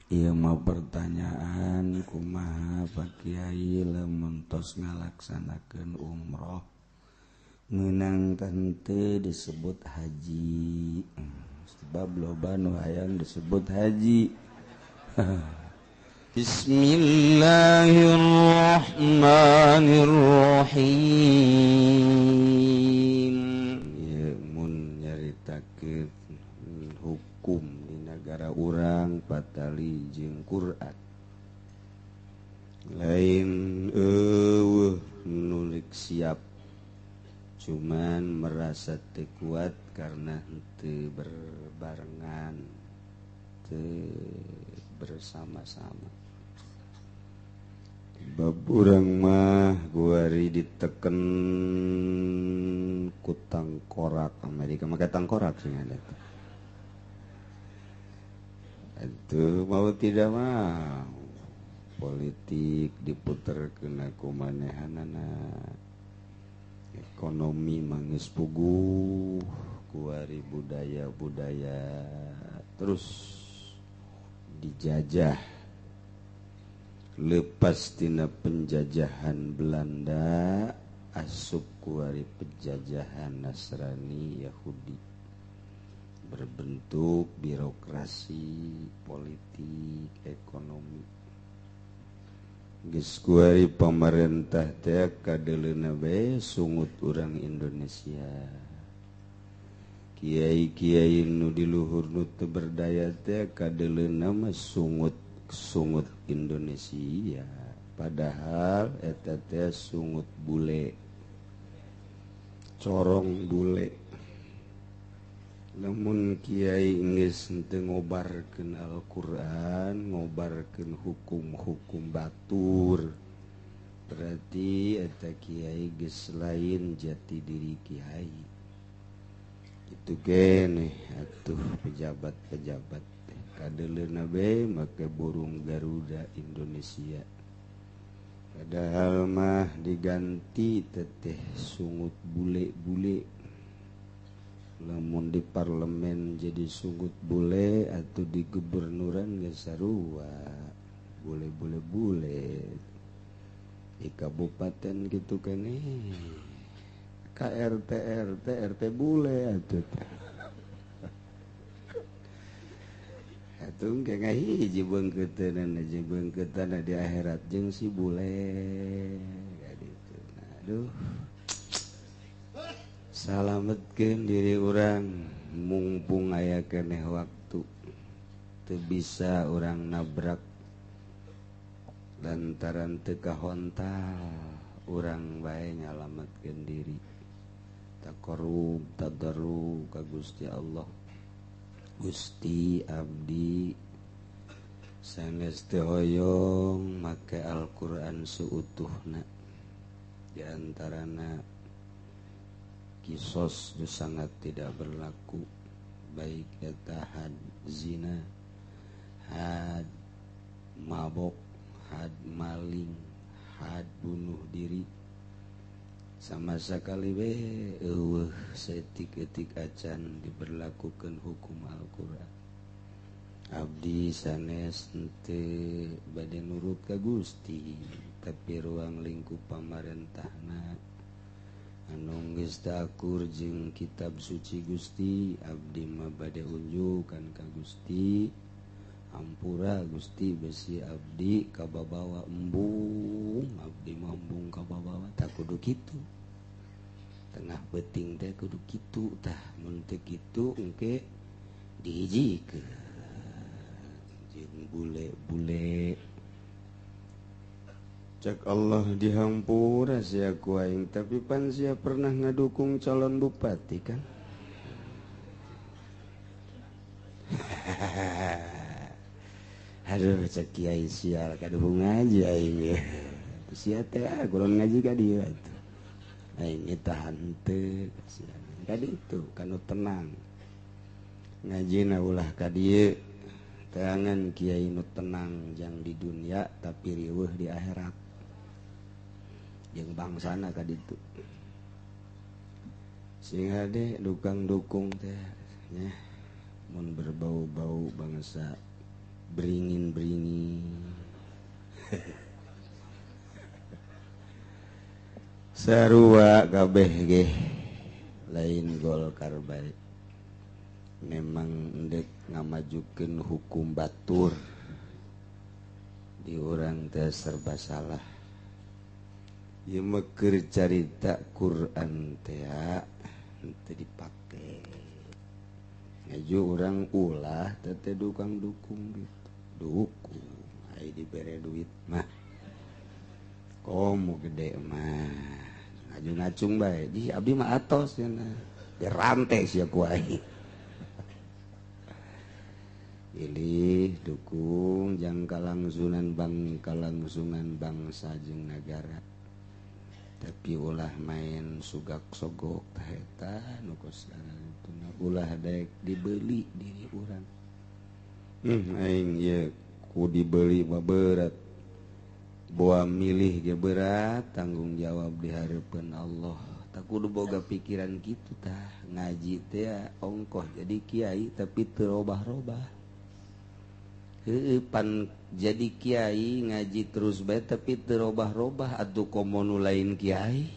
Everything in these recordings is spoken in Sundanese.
Ieu mah pertanyaan kumaha Pak Kiai lamun tos ngalaksanakeun umroh meunang teu disebut haji, sebab loba nu hayang disebut haji. Bismillahirrahmanirrahim. Ieu mun nyaritakeun hukum di negara urang patali jeung Quran lain eueuh nu rek siap, cuman merasa teu kuat karena teu berbarengan, teu bersama-sama. Bab urang mah guari diteken ku tangkorak Amerika, make tangkorak sih ada. Itu mau tidak mau politik diputer kena ku manehanana, ekonomi mangis puguh, kuari budaya-budaya terus dijajah. Lepas tina penjajahan Belanda asup kuari penjajahan Nasrani Yahudi berbentuk birokrasi politik ekonomi. Geus kuari pamarentah teh kadeuleuna bae sungut urang Indonesia. Kiai-kiai nu di luhur nu teu berdaya teh kadeuleuna mah sungut sungut Indonesia, padahal eta teh sungut bule, corong bule. Namun kiai geus henteu ngobarkeun Al-Qur'an, ngobarkeun hukum-hukum batur, berarti eta kiai geus lain jati diri kiai. Itu keneh atuh pejabat-pejabat kadeuleuna bae make burung Garuda Indonesia, padahal mah diganti teteh sungut bule-bule. Lamun di parlemen jadi sungut bule atau di gubernuran geus sarua bule-bule bule. Di kabupaten gitu keneh KRT RT RT bule atuh. Atuh engke ngahiji beungkeuteunana jeung beungkeutana di akhirat jeung si bule kaditu. Nah, aduh, salametkeun diri urang mumpung aya keneh waktu. Teu bisa urang nabrak lantaran teu kahontal, urang bae nyalametkeun diri. Taqarrub tadarru ka Gusti Allah. Gusti abdi sanes teu hoyong make Al-Qur'an seutuhna, di antarana kisos nu sangat tidak berlaku, baik eta had zina, had mabok, had maling, had bunuh diri, sama sekali we eueuh seetik-etik acan diberlakukan hukum Al-Qur'an. Abdi sanes henteu bade nurut ka Gusti, tapi ruang lingkup pamarentahna anu geus teu akur jeung kitab suci Gusti, abdi mah bade unjukan ka Gusti. Ampura Gusti besi abdi kababawa embung, abdi mah embung kababawa tak kudu kitu. Tengah beuting teh kudu kitu tah, mun teu kitu engke dihijikeun jeung bule-bule. Cek Allah dihampura sia ku aing, tapi pan sia pernah ngadukung calon bupati kan? Aduh, cek kiai sial kaduhung ngaji aing. Sia teh kurang ngaji ka dieu atuh. Aing tahan teu kasihan. Ka ditu kanu tenang. Ngajina ulah ka dieu. Teangan kiai nu tenang jang di dunia tapi riweuh di akhirat. Jeung bangsana ka ditu. Sing hade dukang dukung teh nya mun berbau-bau bangsa Beringin-beringin. Sarua kabeh ge lain Golkar bae. Memang endek ngamajukeun hukum batur. Di urang teh serba salah. Ieu mah keur carita Quran teh teu dipake. Ngaju urang ulah teh dukang dukung gitu. Dukung ai dibere duit mah. Komo gede mah. Ngaju ngacung bae. Di abdi mah atos cenah. Dirante sia ku aing. Pilih dukung jang kalangsungan bang kalangsungan bangsa jeung nagara. Tapi ulah main sugak sogok tah eta nu kos ulah daek dibeli diri urang. Aing ieu ku dibeli mah berat. Boa milih ge berat, tanggung jawab di hareupeun Allah. Tak kudu boga pikiran kitu tah. Ngaji teh ongkoh jadi kiai tapi teu robah-robah. Heueuh pan jadi kiai ngaji terus bae tapi teu robah-robah atuh komo nu lain kiai.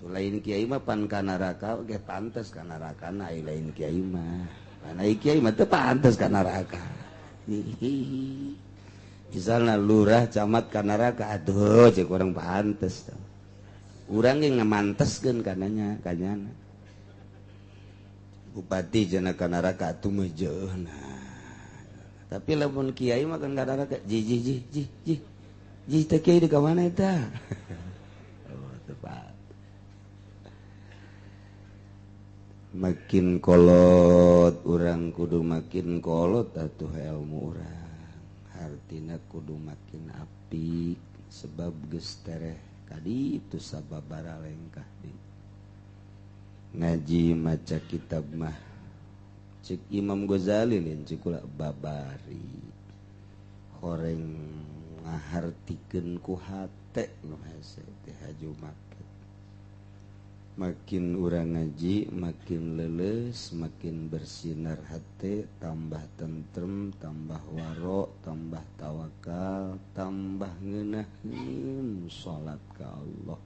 Tuh lain kiai mah pan ka neraka ge pantes ka neraka na ai lain kiai mah. Pan ai kiai mah teu pantes ka neraka. Misalna lurah camat ka neraka aduh cek urang pantes. Urang ge ngamanteskeun kananya kanyana. Bupati cenah ka neraka atuh mah jeuhna. Tapi lamun kiai mah kan ka neraka ji ji ji ji ji ji teh kiai di ka mana eta? Oh tepat. Makin kolot urang kudu makin kolot atuh ilmu urang. Hartina kudu makin apik sebab geus tereh kadi itu sababara lengkah di ngaji maca kitab mah. Cek Imam Ghazali lain cek kula babari horeng ngahartikeun ku hate nu hese teh haju make. Makin urang ngaji makin leuleus, makin bersinar hate, tambah tentrem, tambah waro, tambah tawakal, tambah ngeunaheun salat ka Allah.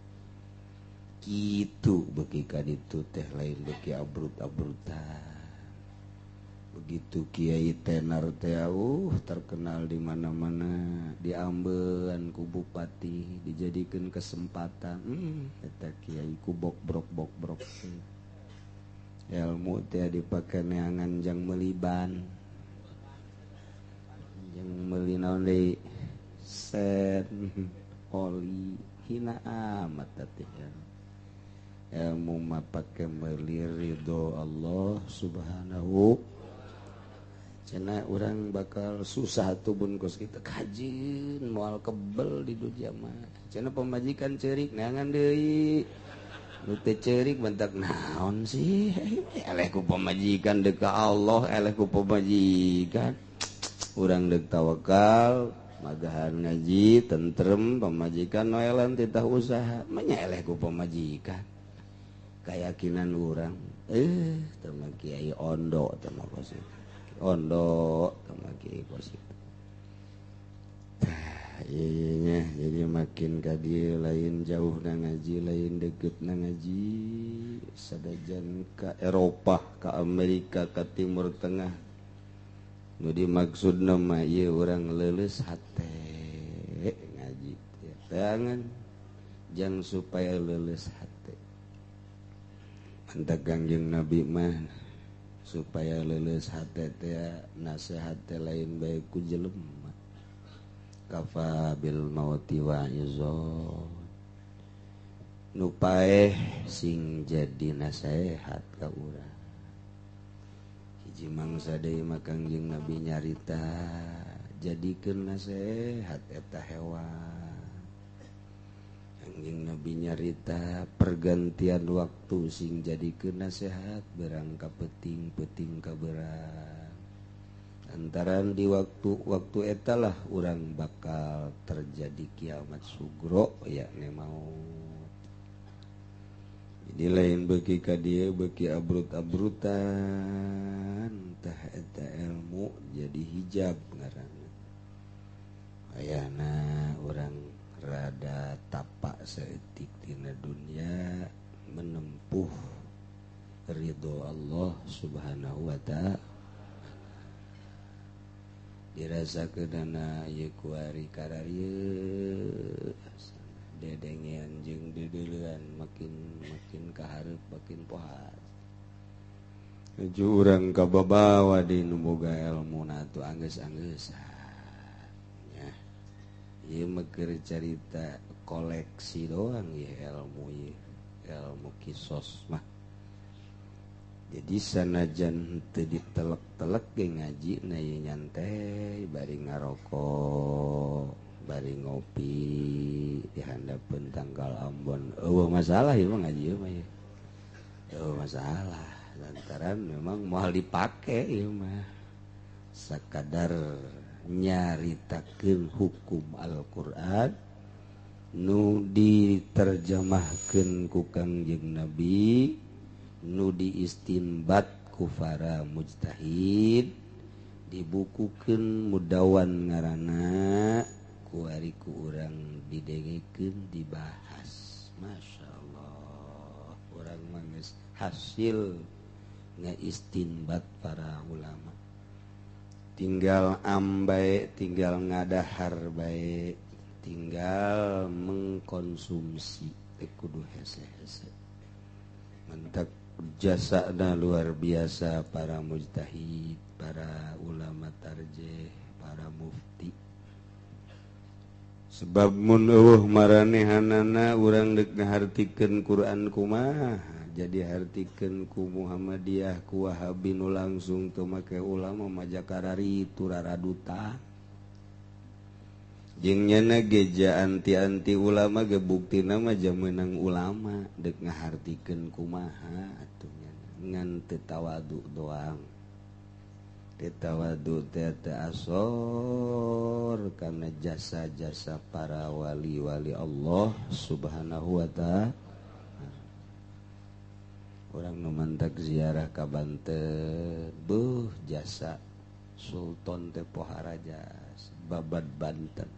Kitu beuki ka ditu teh lain beuki abrut-abrutan. Begitu kiai tenar teh terkenal di mana-mana, diambean ku bupati, dijadikeun kesempatan. Eta kiai ku bok-brok bok-brok. Ilmu teh dipake neangan jang meuli ban. Jang meuli naon deui? Sen, oli, hina amat teh. Ilmu mah pake meuli ridho Allah Subhanahu. Cenah urang bakal susah tuh bun kos kita kajin moal kebel di dunia mah. Cenah pemajikan ceurik neangan deui. Nu teu ceurik bentak naon sih? Eleh ku pemajikan deuk ka Allah, eleh ku pemajikan. Urang deuk tawakal, magahan ngaji, tentrem, pemajikan noelan titah usaha, manya eleh ku pemajikan. Keyakinan urang, teh mah kiai ondo teh mah kos itu. Ondo sama kiai kos itu. Tah, iya jadi makin ka dieu lain jauh na ngaji, lain deket na ngaji, sadajan ka Eropa, ka Amerika, ka Timur Tengah. Nu dimaksudna mah ieu urang leuleus hate ngaji teh. Tangan jang supaya leuleus hate. Mantak Kangjeng Nabi mah supaya leuleus hate teh nasihat teh lain bae ku jelema. Kafa bil mauti wa izon. Nu paeh sing jadi nasehat ka urang. Hiji mangsa deui mah Kangjeng Nabi nyarita jadikeun nasehat eta hewan. Kangjeng Nabi nyarita pergantian waktu sing jadikeun nasehat berang ka peuting, peuting ka berang. Antaran di waktu-waktu etalah urang bakal terjadi kiamat sugro yakni maut. Jadi lain beuki ka dieu beuki abrut-abrutan tah eta ilmu jadi hijab ngaranna. Ayana urang rada tapak saeutik tina dunia menempuh ridho Allah Subhanahu wa ta'ala. Dirasakeunana ieu kuari kararieu dedengean jeung deudeulean makin makin kahareup makin pohar. Nuju urang kababawa di nu boga elmuna atuh anggeus-anggeusan nya. Ieu mah keur carita koleksi doang ieu ilmu ieu, ilmu kisos mah. Jadi sanajan teu ditelek-telek ge ngaji na ieu nyantai bari ngarokok, bari ngopi di handapeun tanggal Ambon. Eueuh masalah ieu mah ngaji ieu mah ieu. Eueuh masalah lantaran memang moal dipake ieu mah. Sakadar nyaritakeun hukum Al-Qur'an nu diterjemahkeun ku Kangjeng Nabi, nu diistinbat ku para mujtahid, dibukukeun mudawan ngaranna kuari ku urang didengekeun dibahas. Masya Allah, urang mah geus hasil ngaistinbat para ulama. Tinggal ambae, tinggal ngadahar bae, tinggal mengkonsumsi teu kudu hese-hese. Mentak jasana luar biasa para mujtahid, para ulama tarjih, para mufti. Sebab mun eueuh maranehanana urang deuk ngahartikeun Quran kumaha, jadi hartikeun ku Muhammadiyah ku Wahabi nu langsung teu make ulama majakarari turaraduta. Jeung nyana geja anti-anti ulama ge buktina mah meunang ulama deuk ngahartikeun kumaha atuh nyana ngan teu tawadu doang. Teu tawadu teh teu asor kana jasa-jasa para wali-wali Allah Subhanahu wa ta'ala. Urang nu mantak ziarah ka Banten, beuh jasa Sultan teh poharaja babad Banten.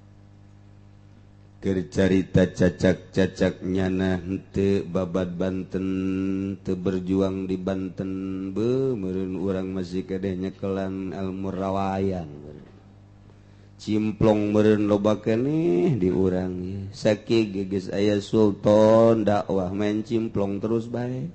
Keur carita cacak-cacak nyana henteu babad Banten, teu berjuang di Banten, beuh meureun urang masih kedeh nyekelan Al-Murawayan. Cimplong meureun loba keneh di urang ieu. Sakieu ge geus aya sultan dakwah main cimplong terus bae.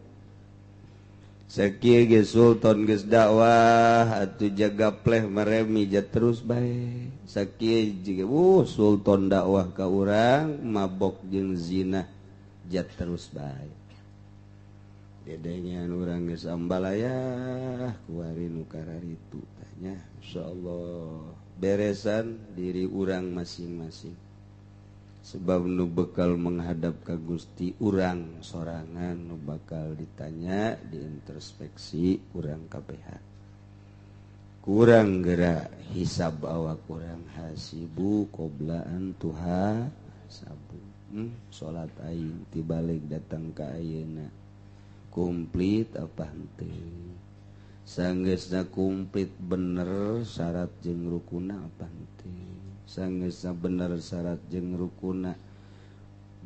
Sakieu ge sultan geus dakwah atuh jaga pleh meremi ja terus bae. Sakieu jiga sultan dakwah ka urang mabok jeung zina ja terus bae. Dedengean urang geus ambalayah kuari nu kararitu tah nya. Insyaallah beresan diri urang masing-masing. Sebab nu bekal menghadap ka Gusti urang sorangan, nu bakal ditanya, diintrospeksi urang KPH. Kurang gerak hisab awak urang hasibu qobla an tuha sabu. Salat aing tibalik datang ka ayeuna komplit apa henteu? Sanggeusna komplit bener syarat jeung rukuna apa henteu? Sanggeusna bener syarat jeung rukuna,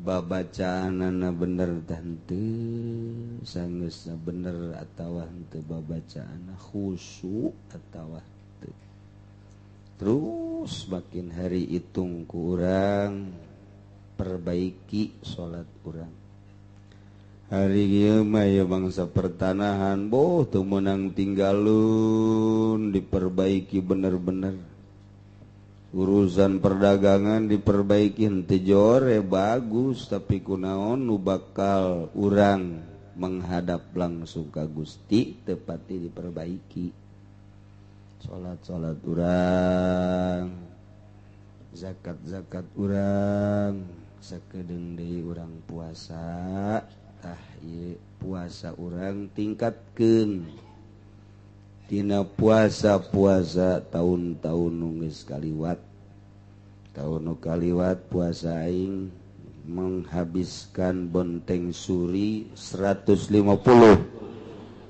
babacaanana bener tah henteu? Sanggeusna bener atawa henteu babacaanna khusyuk atawa henteu? Terus makin hari hitung ku urang, perbaiki salat urang. Hari ieu mah ya bangsa pertanahan boh teu meunang tinggalun, diperbaiki bener-bener. Urusan perdagangan diperbaiki henteu jore bagus, tapi kunaon nu bakal urang menghadap langsung ka Gusti tepati diperbaiki. Salat-salat urang, zakat-zakat urang, sakedeung deui urang puasa. Tah ieu puasa urang tingkatkeun. Tina puasa-puasa tahun-tahun nu geus kaliwat. Tahun nu kaliwat puasa aing Menghabiskan bonteng suri 150.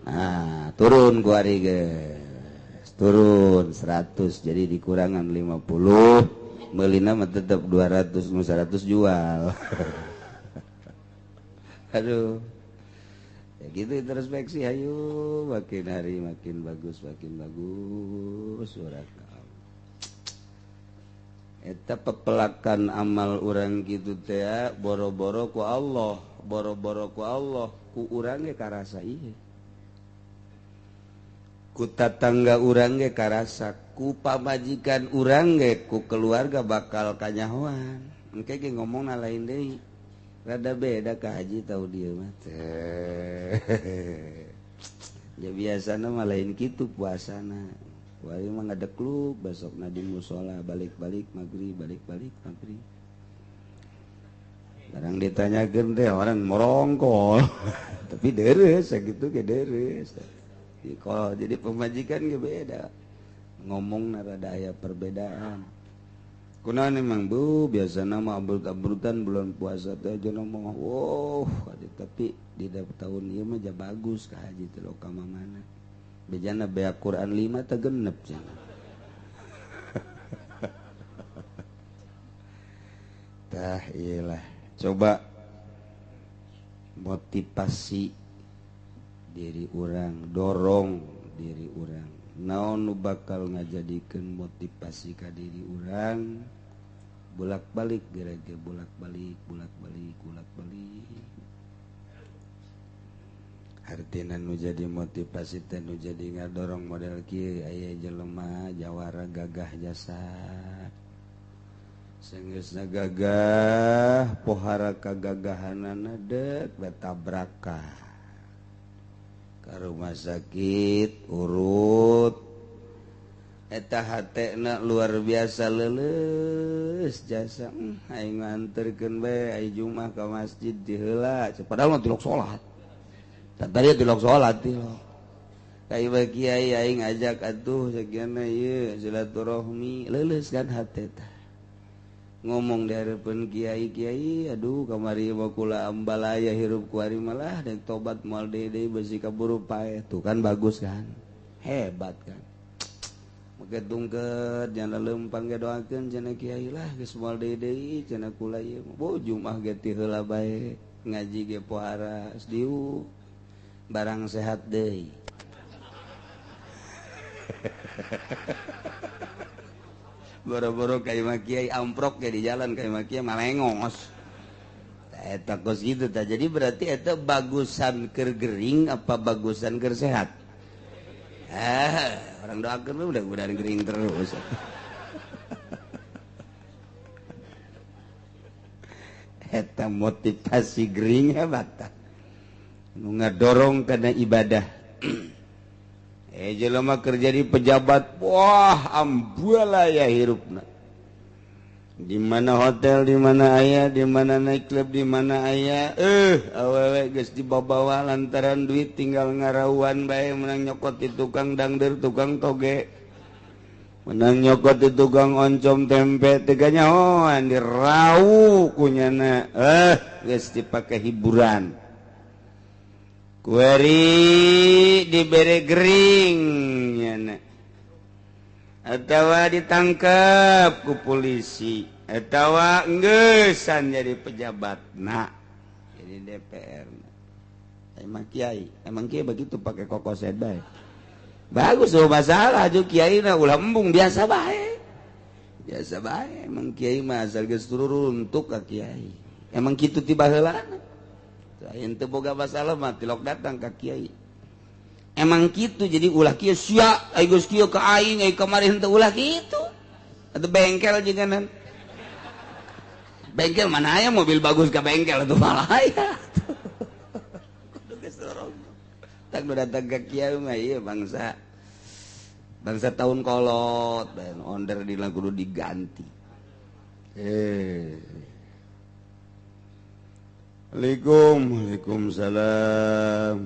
Nah, turun ku ari geus. Turun 100 jadi dikurangan 50, meulina mah tetep 200, nu 100 jual. Aduh. Ya gitu introspeksi, ayo makin hari makin bagus urang. Eta pepelakan amal urang gitu teh boro-boro ku Allah, boro-boro ku Allah, ku urang ge karasa ieu. Ku tatangga urang ge karasa, ku pamajikan urang ge, ku keluarga bakal kanyahoan. Engke ge ngomongna lain deui. Rada beda ka haji tau dieu mah teh. Ya biasana mah lain kitu puasana. Wari mah ngadekluk besokna di musola balik-balik maghrib, balik-balik maghrib. Barang ditanyakeun teh orang morongkol. Tapi deres sakitu ge deres. Kalau jadi pemajikan ge beda. Ngomongna rada aya perbedaan. Kunaon emang bu biasana mah abrut-abrutan bulan puasa teh aja ngomong wow, tapi di tahun ieu mah ja bagus ka haji teh lo ka mana. Bejana beak Quran 5 teh genep cenah. Tah iyalah coba motivasi diri urang, dorong diri urang. Naon nu bakal ngajadikeun motivasi ka diri urang bolak-balik gerege bolak-balik bolak-balik bolak-balik. Artina nu jadi motivasi teh nu jadi ngadorong model kieu aya jelema jawara gagah jasa. Sanggeusna gagah pohara kagagahanana deuk betabrakan. Ka rumah sakit urut eta hatena luar biasa leuleus jasa aing nganterkeun bae ai Jumat ka masjid diheula padahal mah tilok salat. Tadi tilok salat tilok. Ka ieu kiai aing ajak atuh sakiana ieu silaturahmi leuleus kan hate teh. Ngomong di hareupeun kiai-kiai aduh kamari mah kula ambalaya hirup ku ari malah dan tobat moal deui besi kaburu paeh tuh kan bagus kan hebat kan make tungkeut jan leumpang ge doakeun cenah kiai lah geus moal deui cenah kula ieu bu Jumat ge ti heula bae ngaji ge pohara diu barang sehat deui. Boro-boro ka imah kiai amprok ge di jalan ka imah kiai malengos. Eta kos kitu tah. Jadi berarti eta bagusan keur gering apa bagusan keur sehat? Orang doakeun mah mudah-mudahan gering terus. Eta motivasi gering hebat tah. Nu ngadorong kana ibadah. Jelema kerja di pejabat, wah ambualaya hirupna. Di mana hotel, di mana aya, di mana nightclub, di mana aya. Awewe geus dibabawa lantaran duit tinggal ngarauan bae menang nyokot di tukang dangder, tukang toge. Menang nyokot di tukang oncom tempe, teu ganyahoan dirau kunyana. Geus dipake hiburan. Kueri dibere gering nyana. Atawa ditangkap ku polisi atawa enggesan jadi pejabat nah jadi DPR. Emang kiai, emang kiai begitu pakai kokoset bae. Bagus oh masalah ju kiai na ulah embung biasa bae. Biasa bae emang kiai mah asal geus turuntuk ka kiai. Emang kitu ti baheulana. Lain teu boga masalah mah tilok datang ka kiai. Emang kitu jadi ulah kieu sia ai geus kieu ka aing ai kamari henteu ulah kitu. Atuh bengkel jeung bengkel mana aya mobil bagus ka bengkel atuh malah aya. Kudu geus dorong. Tak nu datang ka kiai mah ieu bangsa bangsa tahun kolot dan onder di kudu diganti. Assalamualaikum. Waalaikumsalam.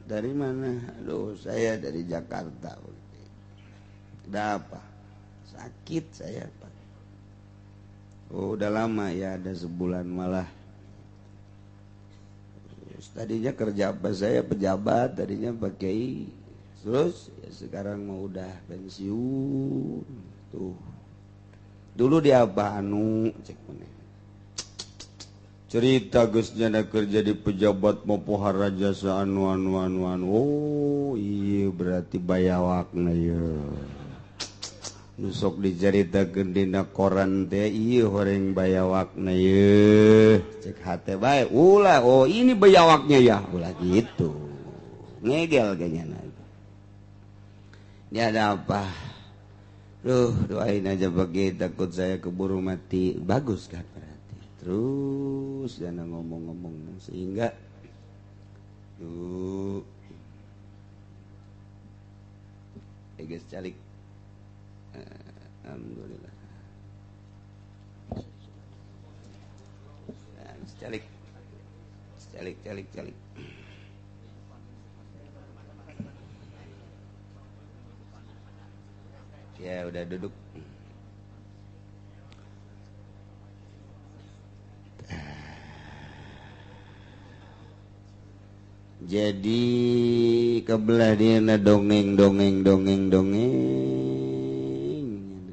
Dari mana? Aduh, saya dari Jakarta. Ada apa? Sakit saya, Pak. Oh udah lama ya, ada sebulan malah. Terus, tadinya kerja apa saya pejabat, tadinya pakai. Terus ya sekarang mau udah pensiun tuh. Dulu dia apa anu cek mana? Cerita geus nyana kerja di pejabat mau pohara jasa anu anu anu anu. Oh iya berarti bayawakna ieu. Nu sok dicaritakeun dina koran teh ieu horeng bayawakna ieu. Cek hate bae ulah, oh ini bayawaknya ya, ulah gitu. Ngegel kayaknya. Ini ada apa? Duh, doain aja bagi takut saya keburu mati. Bagus kan berarti. Terus jangan ngomong-ngomong sehingga tuh guys calik. Alhamdulillah. Nah, calik. Calik calik calik. Ya udah duduk. Jadi kebelah dia dongeng dongeng dongeng dongeng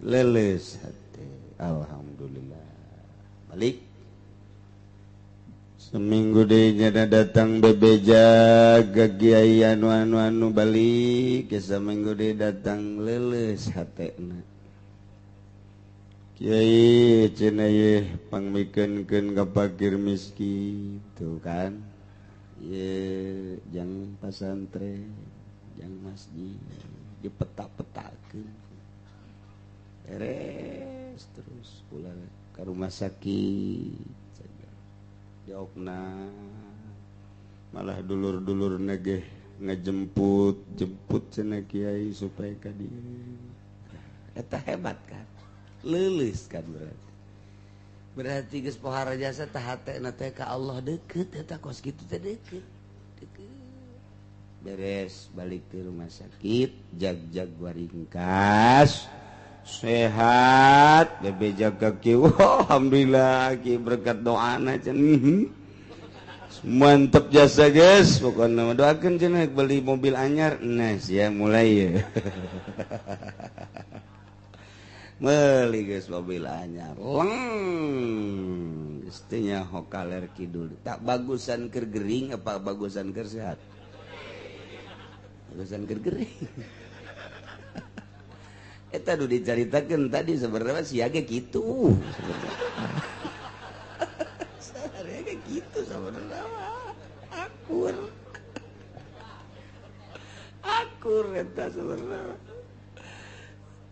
leles hati. Alhamdulillah. Balik seminggu deh nyana datang bebeja ke kiai anu anu anu balik ke seminggu deh datang leles hatena. Kiai cenah ye pangmikeunkeun ka fakir miskin tuh kan. Ye jang pasantren, jang masjid dipetak-petakeun. Beres terus pulang ke rumah sakit. Diopna malah dulur-dulur nageh ngejemput jemput cenah kiai supaya ka dieu. Eta hebat kan, leuleus kan berarti. Berarti geus pohara jasa tah hatena teh ka Allah deukeut eta kos kitu teh deukeut. Deukeut. Beres balik ke rumah sakit, jag-jag waringkas. Sehat bebe jaga ki, alhamdulillah ki berkat doana cenah. Mantep jasa guys, pokoknya doakeun cenah beli mobil anyar. Nah sia mulai ya. Beli guys mobil anyar. Leng. Istinya hokaler kidul. Tak bagusan keur gering apa bagusan keur sehat? Bagusan keur gering. Eta nu dicaritakeun tadi sebenarnya sia ge kitu. Sebenarnya ge kitu sebenarnya akur. Akur eta sebenarnya.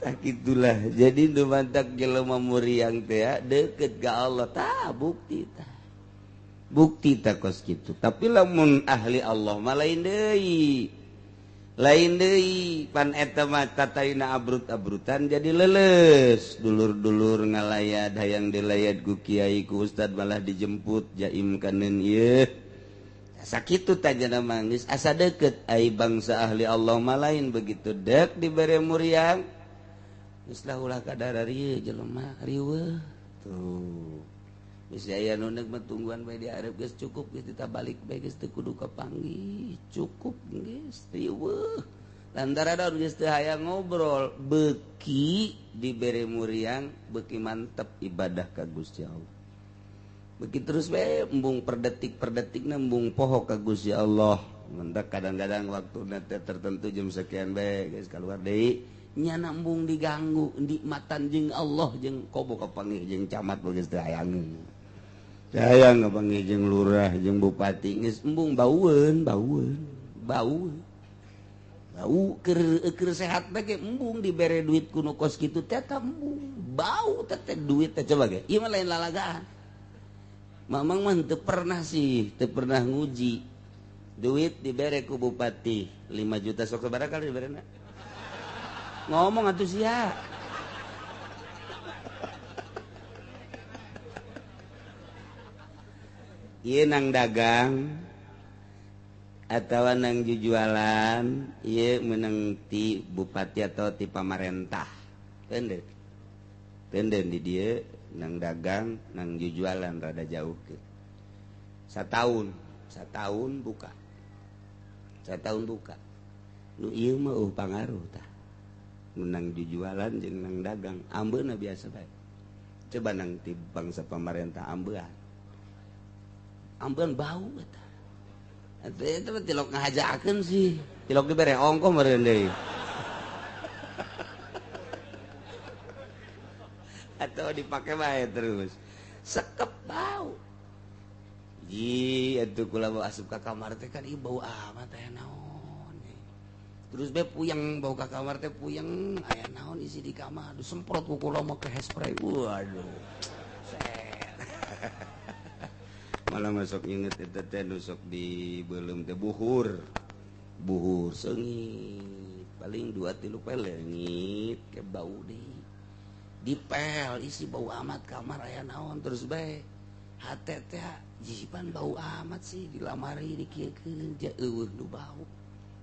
Tah kitulah. Jadi nu mantak jelema muriang teh deukeut ka Allah tah bukti tah. Bukti tah kos kitu. Tapi lamun ahli Allah mah lain deui. Lain deui pan eta mah tatayuna abrut-abrutan jadi leles. Dulur-dulur ngalayad hayang dilayad ku kiai ku ustad malah dijemput jaim kanen ieu. Sakitu tajana mangis asa deukeut ai bangsa ahli Allah mah lain begitu dek dibere muriang. Geus lah ulah kadar rieu jelema riweuh tuh. Geus aya nu neuk mah tungguan bae di arep geus cukup geus ditabalik bae geus teu kudu kapanggih cukup geus riweuh. Lantaran daun geus teu hayang ngobrol beuki dibere muriang beuki mantep ibadah ka Gusti Allah. Beuki terus bae embung per detik per detikna embung poho ka Gusti Allah. Mendak kadang-kadang waktuna teh tertentu jam sekian bae geus kaluar deui nyana embung diganggu nikmatan jeung Allah jeung kobo kapanggih jeung camat geus teu hayangeun. Hayang kapanggih jeung lurah jeung bupati geus embung baueun baueun bau bau keur sehat teh ge embung dibere duit ku nu kos kitu teh embung bau teh duit teh coba ge ieu mah lain lalagaan. Mamang mah teu pernah sih teu pernah nguji duit dibere ku bupati 5 juta sok sabaraha kali diberena ngomong atuh sia. Ieu nang dagang atawa nang jujualan ieu meunang ti bupati atau ti pamarentah. Tenden. Tenden di dieu Nang dagang nang jualan rada jauh ke. Satahun, satahun buka. Satahun buka. Nu ieu mah eueuh pangaruh tah. Nu nang jualan jeung nang dagang ambeuna biasa bae. Coba nang ti bangsa pamarentah ambean. Ambean bau eta. Eta mah tilok ngahajakeun sih. Tilok dibere ongkoh meureun deui. Atau dipakai bae terus. Sekep bau. Ji atuh kula bau asup ka kamar teh kan ieu bau amat aya naon. Terus be puyeng bau ka kamar teh puyeng aya naon isi di kamar. Aduh semprot ku kula mah ke hairspray. Waduh. Malah masuk inget eta teh nu sok di beuleum teh buhur. Buhur seungit paling 2-3 pel leungit ke bau deui. Dipel isi bau amat kamar aya naon terus bae hate teh jipan bau amat sih dilamari dikieukeun ja eueuh nu bau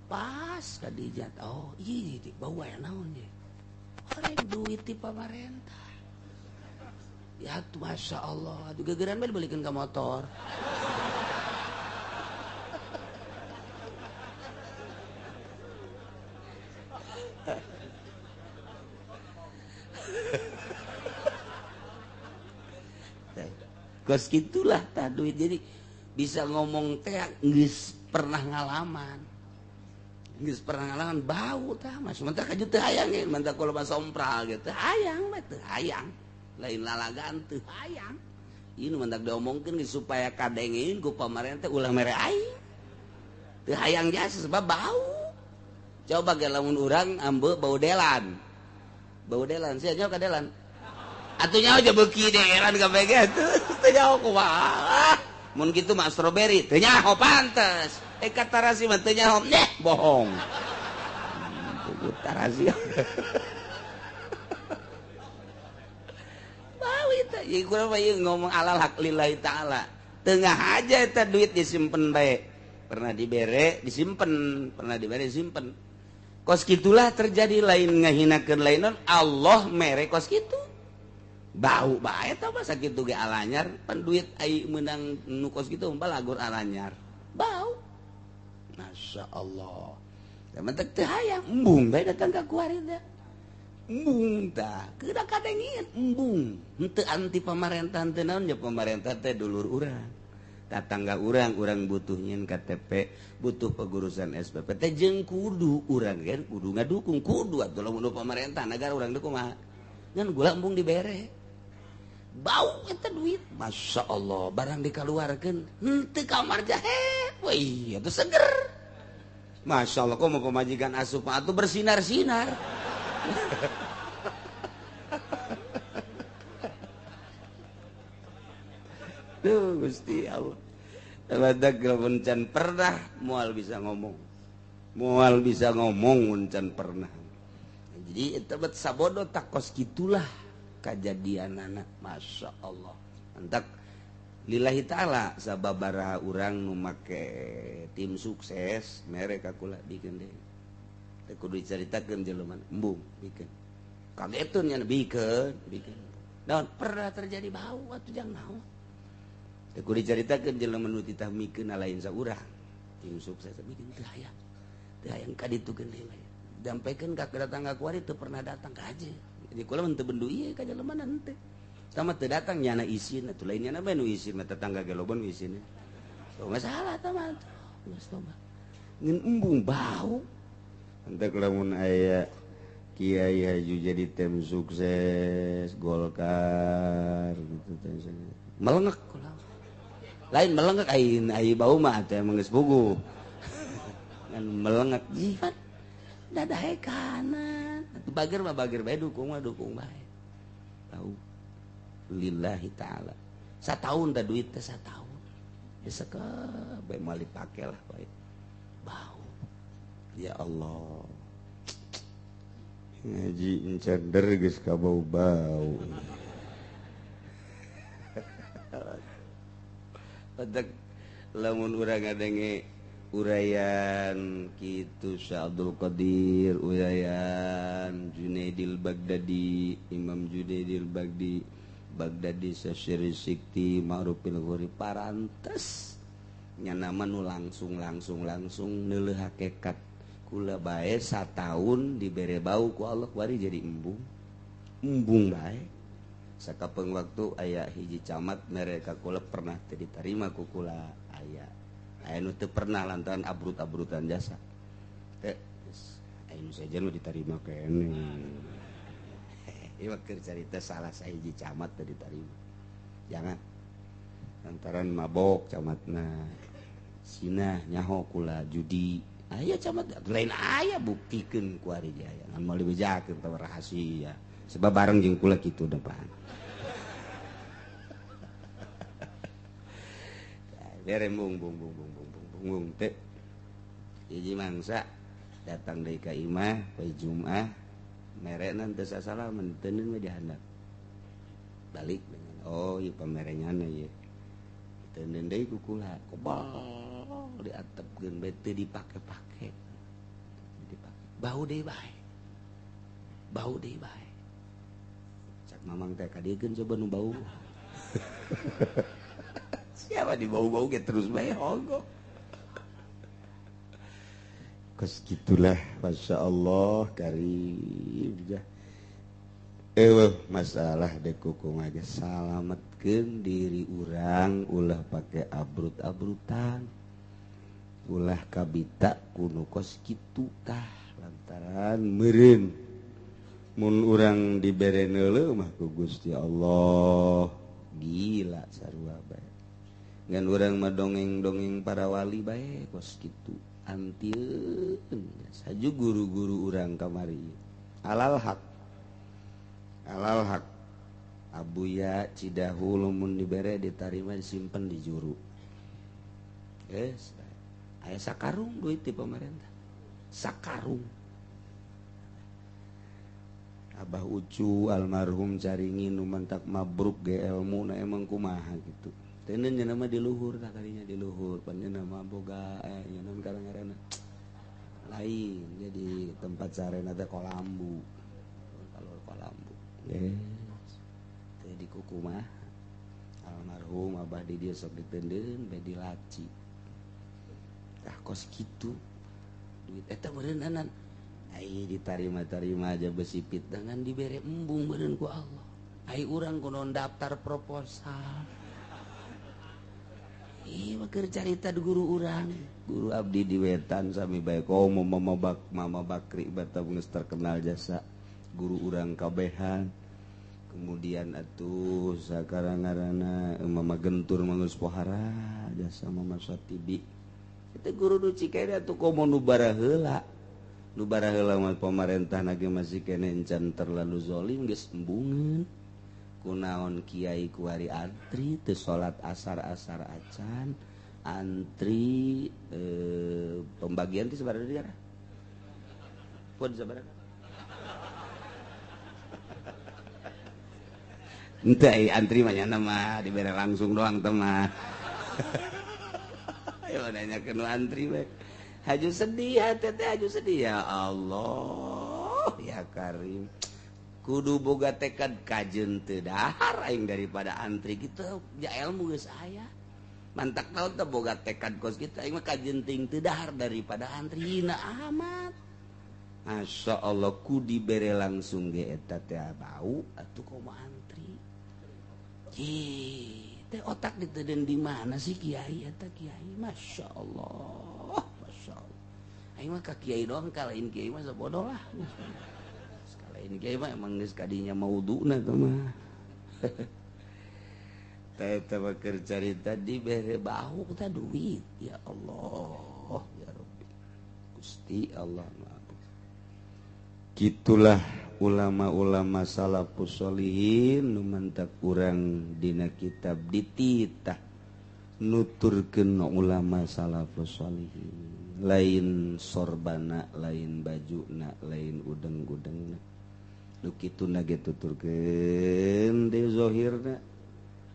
pas ka dijat oh ieu bau aya naon ye horeng duit ti pamarentah ya tuh Masya Allah aduh gegeran bae dibalikeun ka motor. Kos gitulah tah duit jadi bisa ngomong teh geus pernah ngalaman. Geus pernah ngalaman bau tah mas mentak kaju teu hayang ge mentak kula mah sompral ge teu hayang bae teu hayang. Lain lalagaan teu hayang. Ieu nu mentak diomongkeun geus supaya kadengeun ku pamarentah ulah mere aing. Teu hayang jasa sebab bau. Coba ge lamun urang ambe bau delan. Bau delan sia nyaho ka delan. Atuh nyaho aja beuki delan kabeh ge atuh teu nyaho kumaha. Mun kitu mah strawberry teu nyaho pantes. Eh katarasi mah teu nyaho neh bohong. Buku tarasi. Bau eta ieu kurang mah ieu ngomong alal hak lillahi taala. Tengah aja eta duit disimpen bae. Pernah dibere disimpen, pernah dibere disimpen. Kos kitulah terjadi lain ngahinakeun lain Allah mere kos kitu. Bau bae eta mah sakitu ge alanyar pan duit ai meunang nu kos kitu balagur alanyar. Bau. Masya Allah. Da mentek teu hayang embung bae datang ka kuari teh. Embung tah, keuna kadengin embung. Henteu anti pamarentah teu naon nya pamarentah teh dulur urang. Tatangga urang, urang butuh nyin KTP, butuh pegurusan SPP teh jeung kudu urang ge kudu ngadukung kudu atuh lamun pamarentah nagara urang teh kumaha. Ngan gula embung dibere. Bau eta duit Masya Allah barang dikaluarkeun henteu kamar jahe wih itu seger Masya Allah kok mau pemajikan asup atuh bersinar-sinar. Duh Gusti Allah badak lamun can pernah moal bisa ngomong moal bisa ngomong mun can pernah jadi eta bet sabodo takos kitulah kajadian anak Masya Allah entak lillahi ta'ala sababaraha urang nu make tim sukses mere ka kula bikin deui teh kudu dicaritakeun jelema embung bikin kagetun nya bikin bikin naon pernah terjadi bau atuh jang naon teh kudu dicaritakeun jelema nu titah mikeun lain saurang tim sukses bikin teu hayang teu hayang ka ditu deui dampikeun ka datang ka kuari teu pernah datang ka aja. Jadi kula mah teu bendu ieu ka jelema henteu. Tama teu datang nyana isin atuh lain nyana bae nu isin mah tetangga ge loba nu isin. Teu masalah tah mah. Geus toba. Ngan embung bau. Henteu lamun aya kiai haju jadi tim sukses Golkar gitu teh. Melengek kula. Lain melengek aing ai bau mah teh emang geus puguh. Ngan melengek jihan. Dadahe kanan. Bager mah bager bae dukung mah dukung bae. Tahu lillahi ta'ala. Satahun tah duit teh satahun. Geus sakeuh bae moal dipake lah bae. Bau. Ya Allah. Ngaji encender geus kabau-bau. Badak lamun urang ngadenge uraian kitu Syekh Abdul Qadir, uraian Junaidil Baghdadi, Imam Junaidil Baghdadi, Baghdadi Syasyiri Sikti Ma'rufil Ghuri parantes nya nama nu langsung langsung langsung neuleuh hakikat kula bae sataun dibere bau ku Allah wari jadi embung embung bae. Sakapeung waktu aya hiji camat mereka kula pernah teu diterima ku kula aya aya nu teu pernah lantaran abrut-abrutan jasa teh aya nu sejen mah diterima keneh. Ieu keur carita salah sahiji camat teu diterima jangan lantaran mabok camatna sinah nyaho kula judi aya camat lain aya buktikeun ku ari aya ngan moal dibejakeun teh rahasia sebab bareng jeung kula kitu depan. Bere bung bung bung bung bung bung bung teh hiji mangsa datang deui ka imah poe Jumat merena teu sasalaman teu mah dihandap balik dengan oh ieu pamerenyana ieu teu deui ku kula kobal diatepkeun bae teu dipake-pake dipake bau deui bae bau deui bae cak mamang teh kadiekeun coba nu bau. Siapa di bau-bau ge terus bae honggo. Kos gitulah Masya Allah karim jah. Masalah dekuku mah ge salametkeun diri urang ulah pake abrut-abrutan. Ulah kabita kuno kos kitu tah lantaran meureun mun urang dibere neuleuh mah ku Gusti Allah gila sarua bae. Ngan urang mah dongeng-dongeng para wali bae kos kitu antieun saju guru-guru urang kamari alal hak alal hak Abuya Cidahu lamun dibere ditarima disimpen di juru geus aya sakarung duit di pemerintah sakarung. Abah Ucu almarhum caringin nu mantak mabruk ge elmu na emang kumaha gitu. Teuneun nya mah di luhur tah kadinya di luhur pan nya mah boga nya naon ngaranna lain jadi tempat sarena teh kolambu. Kalau kolambu. Yes. Teh di kukumah almarhum abah di dieu sok diteundeun bae dilaci. Tah kos kitu duit eta meureunnanan ai ditarima-tarima aja besi pit dengan dibere embung meureun ku Allah. Ai urang kunaon daftar proposal. Ih mah keur carita guru urang. Guru abdi di wetan sami bae komo Mama Bak Mama Bakri bata geus terkenal jasa guru urang kabehan. Kemudian atuh sakarang ngaranna Mama Gentur mah geus pohara jasa Mama Satibi. Eta guru nu Cikedah atuh komo nu baraheula. Nu baraheula mah pamarentah nage masih kene encan terlalu zolim geus embungeun. Kunaon kiai kuari antri teu salat asar-asar acan antri pembagian teh sabaraha diara pun sabaraha henteu antri mah nya mah dibere langsung doang teh mah. Ayo nanyakeun nu antri bae haju sedih hate teh haju sedih ya Allah ya Karim kudu boga tekad kajeun teu dahar aing daripada antri gitu ya ilmu geus aya mantak naon teh boga tekad kos kitu aing mah kajeun ting teu dahar daripada antri na amat. Masya Allah ku dibere langsung ge eta teh bau atuh komo antri. Ih teh otak diteuden di mana sih kiai eta kiai Masya Allah Masya Allah aing mah ka kiai doang ka lain kiai mah sabodoh lah. Lain kiai mah emang geus kadinya mauduna teh mah. Teh teh keur carita dibere bahu teh duit ya Allah ya Rabbi Gusti Allah maaf. Gitulah ulama-ulama salafus sholihin nu mantak urang dina kitab dititah nuturkeun ulama salafus sholihin lain sorbana lain bajuna lain udeng-udengna nu kituna ge tuturkeun deui zahirna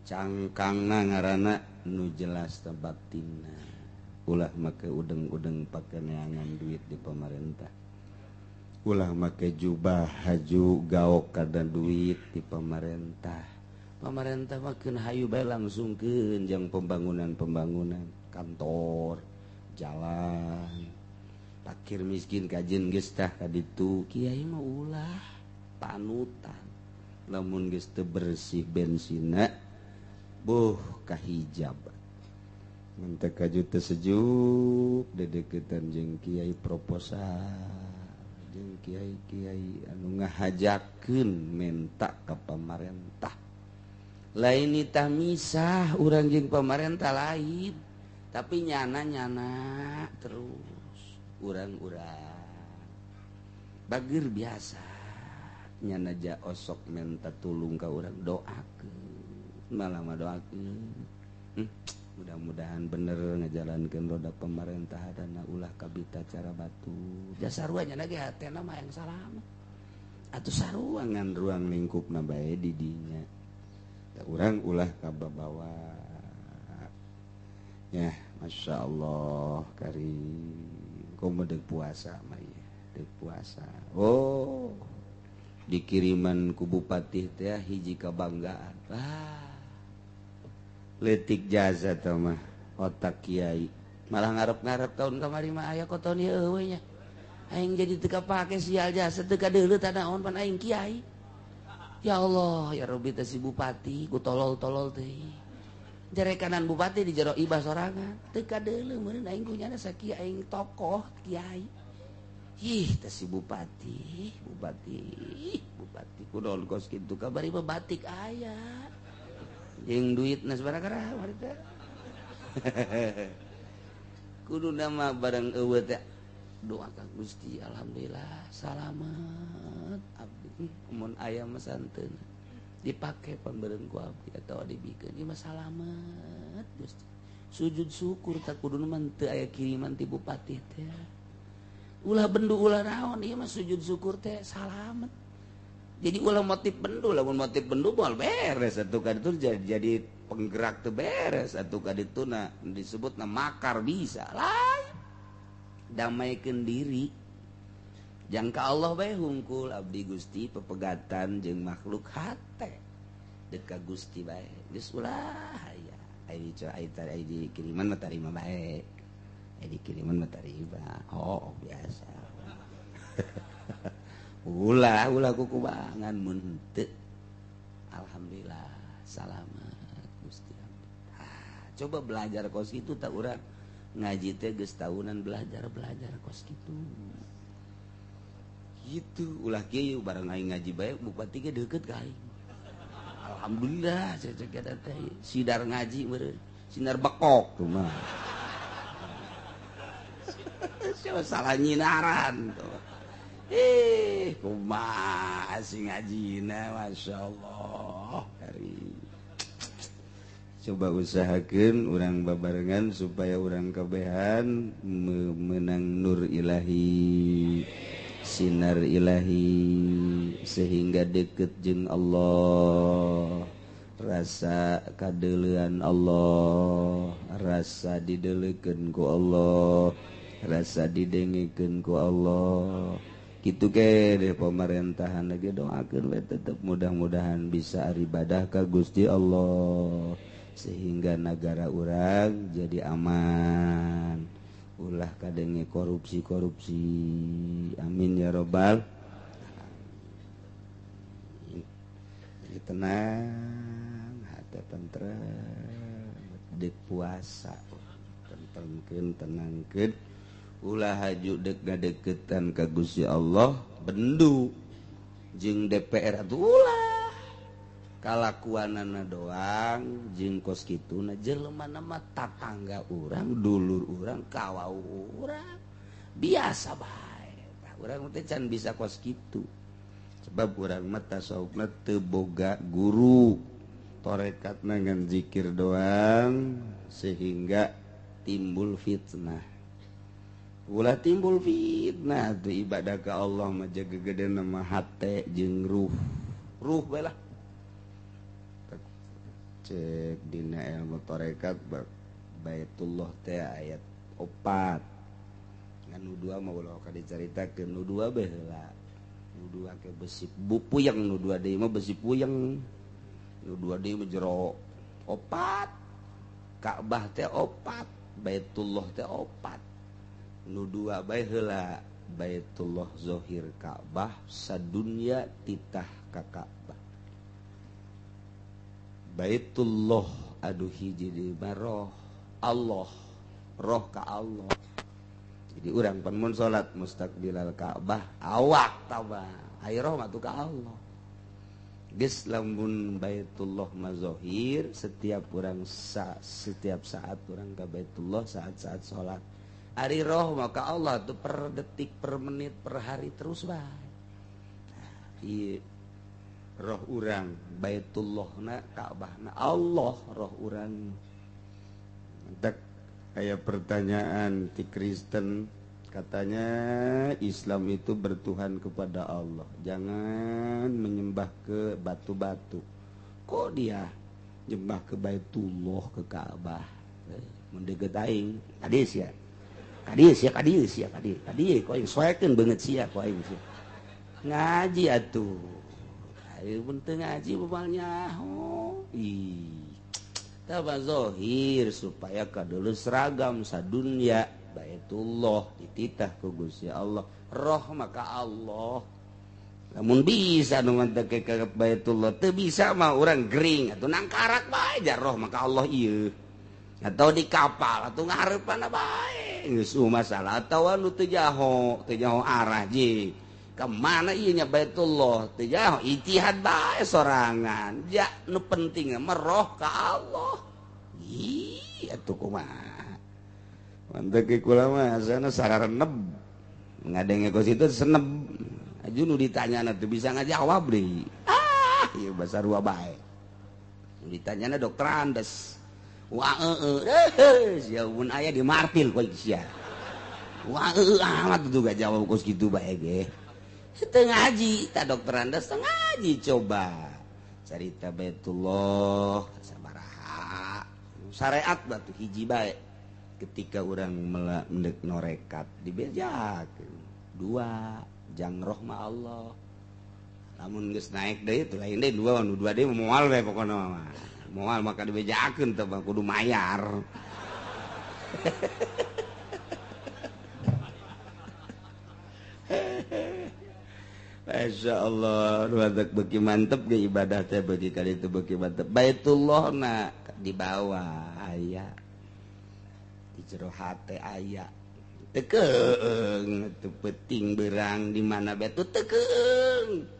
cangkangna ngaranna nu jelas batinna ulah make udeng-udeng pake neangan duit di pemerintah ulah make jubah haju gaok kada duit di pemerintah Pamarentah mah keun hayu bae langsungkeun jang pembangunan-pembangunan kantor, jalan. Fakir miskin kajen geus tah ka ditu, kiai mah ulah panutan. Lamun geus teu bersih bensina, buh kahijab. Mun teu kaju teu sejuk dedeukeutan jeung kiai proposal, jeung kiai-kiai anu ngahajakeun menta ka pamarentah. Lain itah misah urang jeung pamarentah lain, tapi nyana-nyana terus urang-urang bageur biasa nyana ja osok menta tulung ka urang doakeun, malah mah doakeun. Mudah-mudahan bener ngajalankeun roda pemerintah dana ulah kabita cara batu. Jasa sarua nyana ge hatena mah yang salamet. Atuh sarua ngan ruang lingkupna bae di dinya. Urang ulah kababawa ya. Masya Allah karim, komo dek puasa mah ya, dek puasa. Oh, dikiriman ku bupati teh hiji kebanggaan. Ah, letik jasa teh mah otak kiai malah ngarep-ngarep tahun kamari mah aya koton ieu eueuh nya. Aing jadi teu kapake sial jasa teu kadeuleu tanaon pan aing kiai. Ya Allah, ya Rabbi teh si bupati ku tolol-tolol teh. Jarekanan bupati di jero ibah sorangan. Teu kadeuleu meureun aing kunyana sakieu aing tokoh kiai. Ih, teh si bupati, bupati, bupati kunaon kos kitu kabari mah batik aya. Jeung duitna sabaraha kamari teh. Kuduna mah barang eueuh teh doa ka Gusti, alhamdulillah salamet abdi. Mun aya mah santeuna dipake pambeureun ku abdi atawa dibikeun ieu mah salamet Gusti. Sujud syukur tak kuduna mah teu aya kiriman ti bupati teh. Ulah bendu ulah naon ieu mah sujud syukur teh salamet. Jadi ulah motif bendu, lamun motif bendu moal beres atuh ka ditu jadi penggerak teu beres atuh ka ditu na disebutna makar bisa lain. Damaikeun diri jangka Allah bae hungkul abdi Gusti pepegatan jeung makhluk hate dek ka Gusti bae geus ulah aya ai dikiriman mah tarima bae, ai dikiriman mah tarima. Oh biasa. Ulah ulah kukubangan mun henteu. Alhamdulillah salamet Gusti abdi. Ah, coba belajar kos kitu tak urang ngaji teh geus tahunan belajar kos kitu. Gitu ulah kieu bareng aing ngaji bae bupati ge deukeut ka aing. Alhamdulillah cecek eta teh sidar ngaji meureun, sinar bekok tuh mah. Siapa salah nyinaran tuh. Eh, kumaha sih ngajina masyaallah. Coba usahakeun urang babarengan supaya urang kabehan menang nur ilahi, sinar ilahi, sehingga deket jeung Allah, rasa kadeuleuan Allah, rasa dideleukeun ku Allah, rasa didengekeun ku Allah. Kitu ke deh pemerintahan lagi doakeun we tetep mudah-mudahan bisa ibadah ka Gusti Allah sehingga negara urang jadi aman, ulah kadenge korupsi-korupsi. Amin ya robbal alamin. Jadi tenang, hati tentrem, dek puasa, tentremkeun, tenangkeun, ulah haju dek ngadeukeutan ka Gusti Allah, bendu jeung DPR atuh ulah. Kalakuanana doang jeung kos kituna jelema mah tatangga urang, dulur urang, kawau urang biasa bae. Tah urang teh can bisa kos kitu. Sebab urang mah tasawufna teu boga guru. Torekatna ngan zikir doang sehingga timbul fitnah. Ulah timbul fitnah tuh ibadah ka Allah mah jaga gedena mah hate jeung ruh. Ruh bae lah. Cek dina ilmu tarekat Baitullah teh ayat 4. Ngan nu 2 mah ulah ka dicaritakeun, nu 2 bae heula. Nu 2 ke besi puyeng, nu 2 deui mah besi puyeng. Nu dua deui mah jero opat. Ka'bah teh opat, Baitullah teh opat. Nu dua bae heula Baitullah zahir Ka'bah sadunya titah ka Ka'bah. Baitullah aduh hiji deui roh Allah, roh ka Allah. Jadi urang pan mun salat mustaqbilal Ka'bah awak tabah, ai roh mah tu ka Allah. Geus lamun Baitullah mazahir setiap urang setiap saat urang ka Baitullah saat-saat salat. Ari roh mah ka Allah tuh per detik, per menit, per hari terus bae. Nah, ieu roh urang Baitullahna Ka'bahna Allah roh urang. Dek aya pertanyaan ti Kristen, katanya Islam itu bertuhan kepada Allah, jangan menyembah ke batu-batu. Kok dia nyembah ke Baitullah, ke Ka'bah? Mun deukeut aing, kadieu sia. Kadieu sia, kadieu sia, kadieu. Kadieu ku aing soekeun beungeut sia ku aing sia. Ngaji atuh. Ayo mun teu ngaji moal nyaho. Ih. Tah zahir supaya kadeuleu seragam sadunya Baitullah dititah ku Gusti Allah, roh maka Allah. Lamun bisa nu manteke ka Baitullah, teu bisa mah urang gering atuh nangkarak bae jar roh maka Allah ieu. Atau di kapal atuh ngahareupan bae. Geus masalah atawa nu teu jaho arah ji. Ka mana ieu nya Baitullah teu jaho ijtihad bae sorangan. Ja nu penting mah roh ka Allah. Ih atuh kumaha. Manteke kula mah asana sareneb. Ngadenge kos itu seneb. Aju nu ditanyana teu bisa ngajawab deui. Ah, ieu basa rua bae. Nu ditanyana dokter Andes. Wah eueuh, sia mun aya di martil koe sia. Wah eueuh amat tuh gak jawab kos kitu bae ge. Teu ngaji, ta dokter Andes teu ngaji coba. Carita Baitullah sabaraha. Syariat batu hiji bae. Ketika orang mendek norekat dibejakeun dua jang roh ma Allah. Lamun geus naik deui teu lain deui dua nu dua deui moal we pokona mah. Moal maka dibejakeun teh kudu mayar. Masya Allah, nu beuki mantep ge ibadah teh beuki kali itu beuki mantep. Baitullah na di bawah aya. Di jero hate aya. Tekeung teu penting berang di mana bae teu tekeung.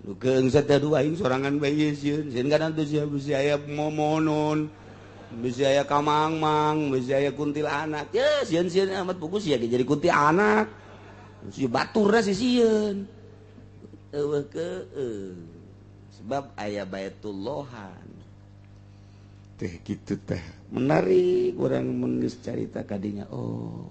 Nu keung sateh dua aing sorangan bae sieun. Sieun kana teu sia bisi aya momonon. Bisi aya kamangmang, bisi aya kuntilanak. Ya sieun-sieun amat pugus sia jadi kuntilanak. Si baturna si sieun. Eueuh keung. Sebab aya Baitullahan. Teh gitu teh. Menarik urang mun geus carita kadinya. Oh,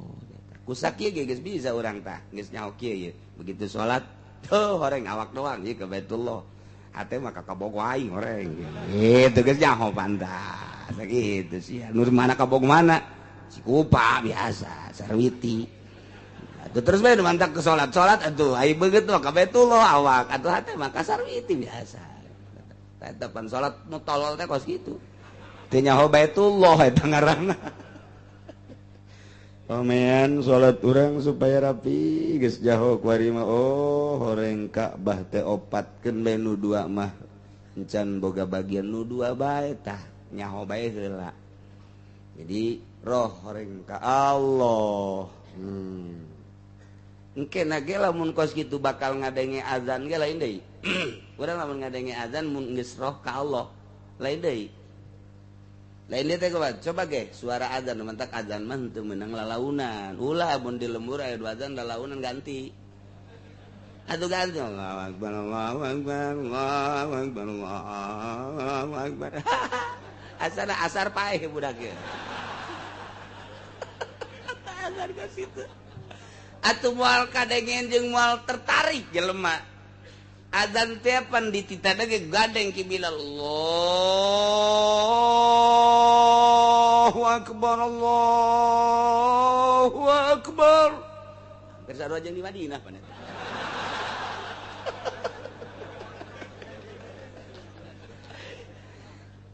kusak ieu ge geus bisa urang tah, geus nyaho kieu ieu. Begitu salat, tuh horeng awak doang ieu ke Baitullah. Hate mah ka kabogo aing horeng. Gitu geus nyaho pantas. Sakitu sia. Nur mana kabogo mana? Si kupa biasa, sarwiti. Atuh terus bae mantak ke salat. Salat atuh ai beungeut mah ka Baitullah awak, atuh hate mah ka sarwiti biasa. Eta pan salat nu tolol teh kos kitu. Teu nyaho Baitullah eta ngaranna. Pamean salat urang supaya rapi geus jaho kuari mah oh horeng Ka'bah teh opatkeun bae nu dua mah encan boga bagian nu dua bae tah nyaho bae heula. Jadi roh horeng ka Allah. Engke na ge lamun kos kitu bakal ngadenge azan ge lain deui. Urang lamun ngadenge azan mun geus roh ka Allah lain deui. Lain dia teh coba ge suara azan mantak azan mah teu meunang lalaunan. Ulah mun di lembur aya dua azan lalaunan ganti. Atuh ganti Allahu akbar Allahu akbar Allahu akbar Allahu akbar. Asana asar paeh budak ge. Azan ka situ. Atuh moal kadengen jeung moal tertarik jelema. Azan teh pan dititah ge gandeng ki Bilal Allahu akbar Allahu akbar. Hampir sarua jeung di Madinah pan eta.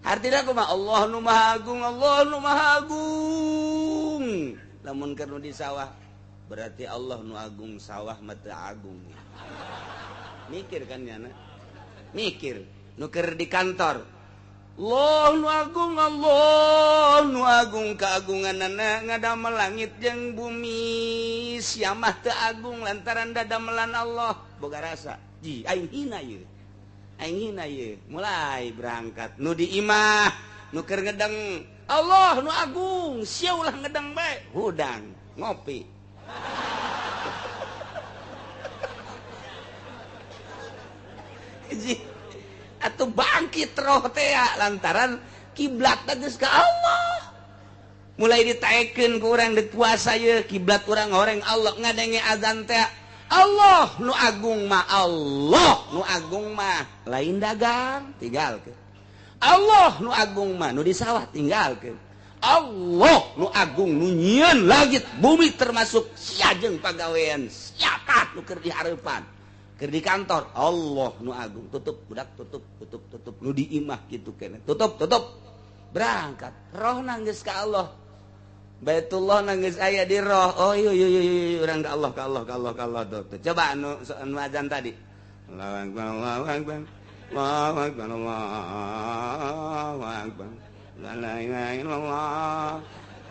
Artinya kumaha? Allah nu maha agung, Allah nu maha agung. Lamun keur nu di sawah berarti Allah nu agung, sawah mah teu agung. Mikir kan nyana? Mikir. Nu keur di kantor, Allah nu agung, Allah nu agung, keagunganana ngadamel langit jeung bumi. Sia mah teu agung lantaran dadamelan Allah. Boga rasa, ji aing hina ieu. Aing hina ieu. Mulai berangkat nu di imah, nu keur ngedeng, Allah nu agung, sia ulah ngedeng bae, hudang ngopi. Ji atau bangkit roh teh lantaran kiblat geus ka Allah. Mulai ditaekeun ku urang deuk puasa ye kiblat urang horeng Allah, ngadenge azan teh Allah nu agung mah, Allah nu agung mah lain dagang tinggalkeun. Allah nu agung mah nu di sawah tinggalkeun. Allah nu agung nu nyieun langit bumi termasuk sia jeung pagawean siapa nu keur di hareupan, keur di kantor. Allah nu agung, tutup budak, tutup tutup tutup, nu di imah kitu keneh, tutup tutup, berangkat roh nangis ka Allah. Baitullah nangis aya di roh. Oh iya iya iya, urang ka Allah, ka Allah, ka Allah, ka Allah. Tuh coba anu anu azan tadi, Allahu akbar, Allahu akbar, Allahu akbar, Allahu akbar, la ilaha illallah.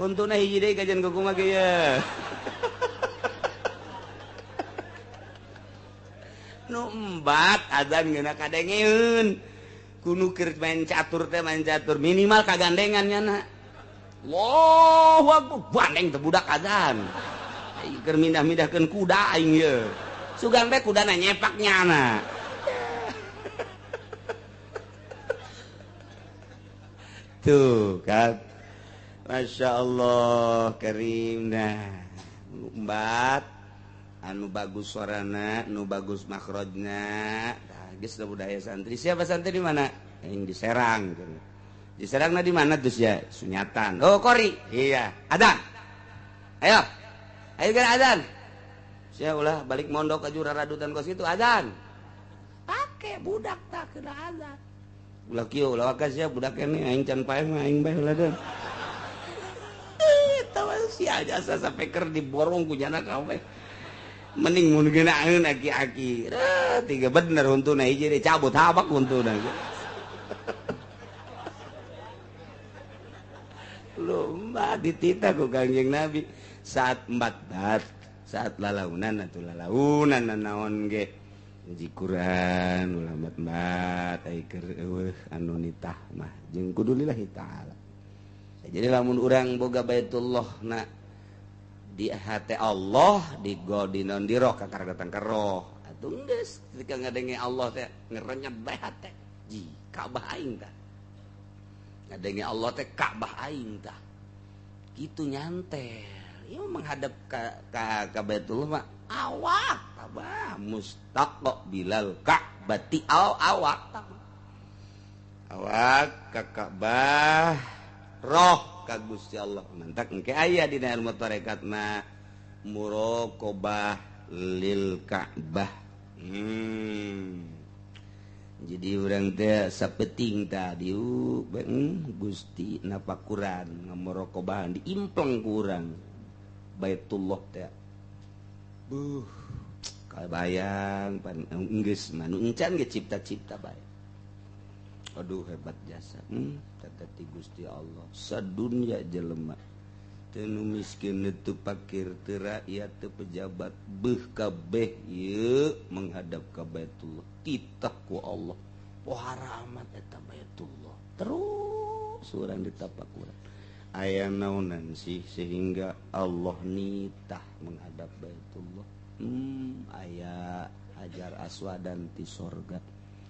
Huntuna hiji deui kajian kumaha ge ye. Nu embat azan geuna kadengeun kudu keur main catur teh, main catur minimal kagandengan nyana. Allahu akbar, bandeng teh budak azan. Aing keur mindah-mindahkeun kuda aing ye. Sugan teh kudana nyepak nyana. Tuh kan. Masya Allah karim. Nah, embat anu bagus suarana, nu bagus makhrajna. Tah geus budaya santri. Siapa santri di mana? Yang di Serang. Di Serangna di mana terus ya? Sunyatan. Oh, kori. Iya, adzan. Ayo. Ayo kan adzan. Sia ulah balik mondok ka jurang radutan kos kitu adzan. Pake budak tak kena adzan. Ulah kieu ulah wakas sia budak ini aing can paeh mah aing bae ulah deun. Eta mah sia jasa sampe keur diborong ku jana kabeh. Mending mun geunaeun aki-aki. Tiga bener huntuna hiji deui cabut habak huntuna. Lomba dititah ku Kangjeng Nabi saat embat bat, saat lalaunan atuh lalaunan naon ge ngaji Quran ulah embat-embat ai keur eueuh anu nitah mah jeung kudu lillahi taala. Jadi lamun urang boga Baitullah na di hati Allah di go di non di roh kakar datang ke roh atuh geus ketika ngadenge Allah teh ngerenyet bae hate ji Ka'bah aing tah, ngadenge Allah teh Ka'bah aing tah kitu nyantel ieu menghadap ka Baitullah mah awak tabah mustaqbilal Ka'bati awak awak ka Ka'bah roh ka Gusti Allah. Mantak engke aya dina ilmu tarekat mah muraqabah lil Ka'bah. Jadi urang teh sapeting tadi Gusti napakuran ngamuraqabahan diimpleng ku urang Baitullah teh. Buh, kabayang pan geus mah nu encan ge cipta-cipta bae. Aduh hebat jasa. Tadi Gusti Allah sadunya jelema teu nu miskin teu pakir teu rakyat teu pejabat beuh kabeh ieu menghadap ka Baitullah titah ku Allah pohara amat eta Baitullah terus urang ditapakuran aya naonan sih sehingga Allah nitah menghadap Baitullah. Aya Hajar Aswad dan ti sorga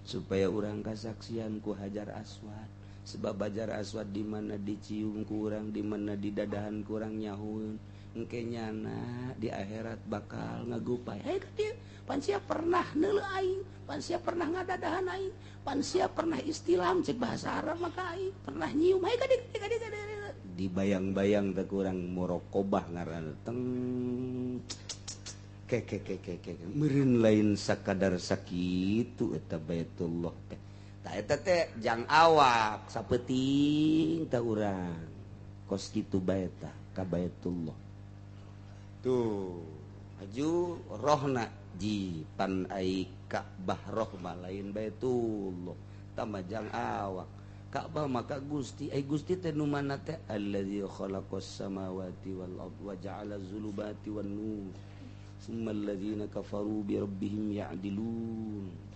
supaya urang kasaksian ku Hajar Aswad. Sebab Hajar Aswad di mana dicium kurang, di mana didadahan kurang nyahueun, engke nyana di akhirat bakal ngagupai. Hei ka dieu, pan sia pernah neuleuh aing, pan sia pernah ngadadahan aing, pan sia pernah istilam cek bahasa Arab maka aing pernah nyium. Hei ka dieu, ka dieu, ka dieu. Dibayang-bayang teh kurang muraqabah ngaranna teng ke ke ke ke ke meureun lain sakadar sakitu eta Baitullah teh. Tah eta teh jang awak sapeting tah urang. Kos kitu bae tah ka Baitullah. Tuh, aju rohna ji pan ai Ka'bah roh mah lain Baitullah. Tah jang awak. Ka'bah maka Gusti, ai Gusti teh nu mana teh allazi khalaqas samawati wal ardh wa ja'ala zulubati wan nur. Summal ladzina kafaru bi rabbihim ya'dilun.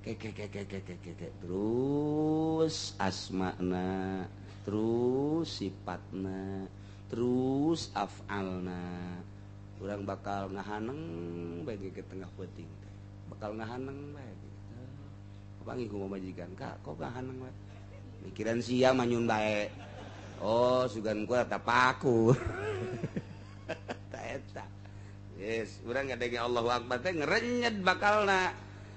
Ke terus asma'na, terus sifatna, terus af'alna. Urang bakal ngahaneng bae ke tengah peuting teh. Bakal ngahaneng bae gitu. Panggih ku pamajikan, "Kak, kok ngahaneng bae?" Mikiran sia manyun bae. Oh, sugan ku tapaku. Ta eta. Yes, urang ngadenge Allahu Akbar teh ngerenyet bakalna.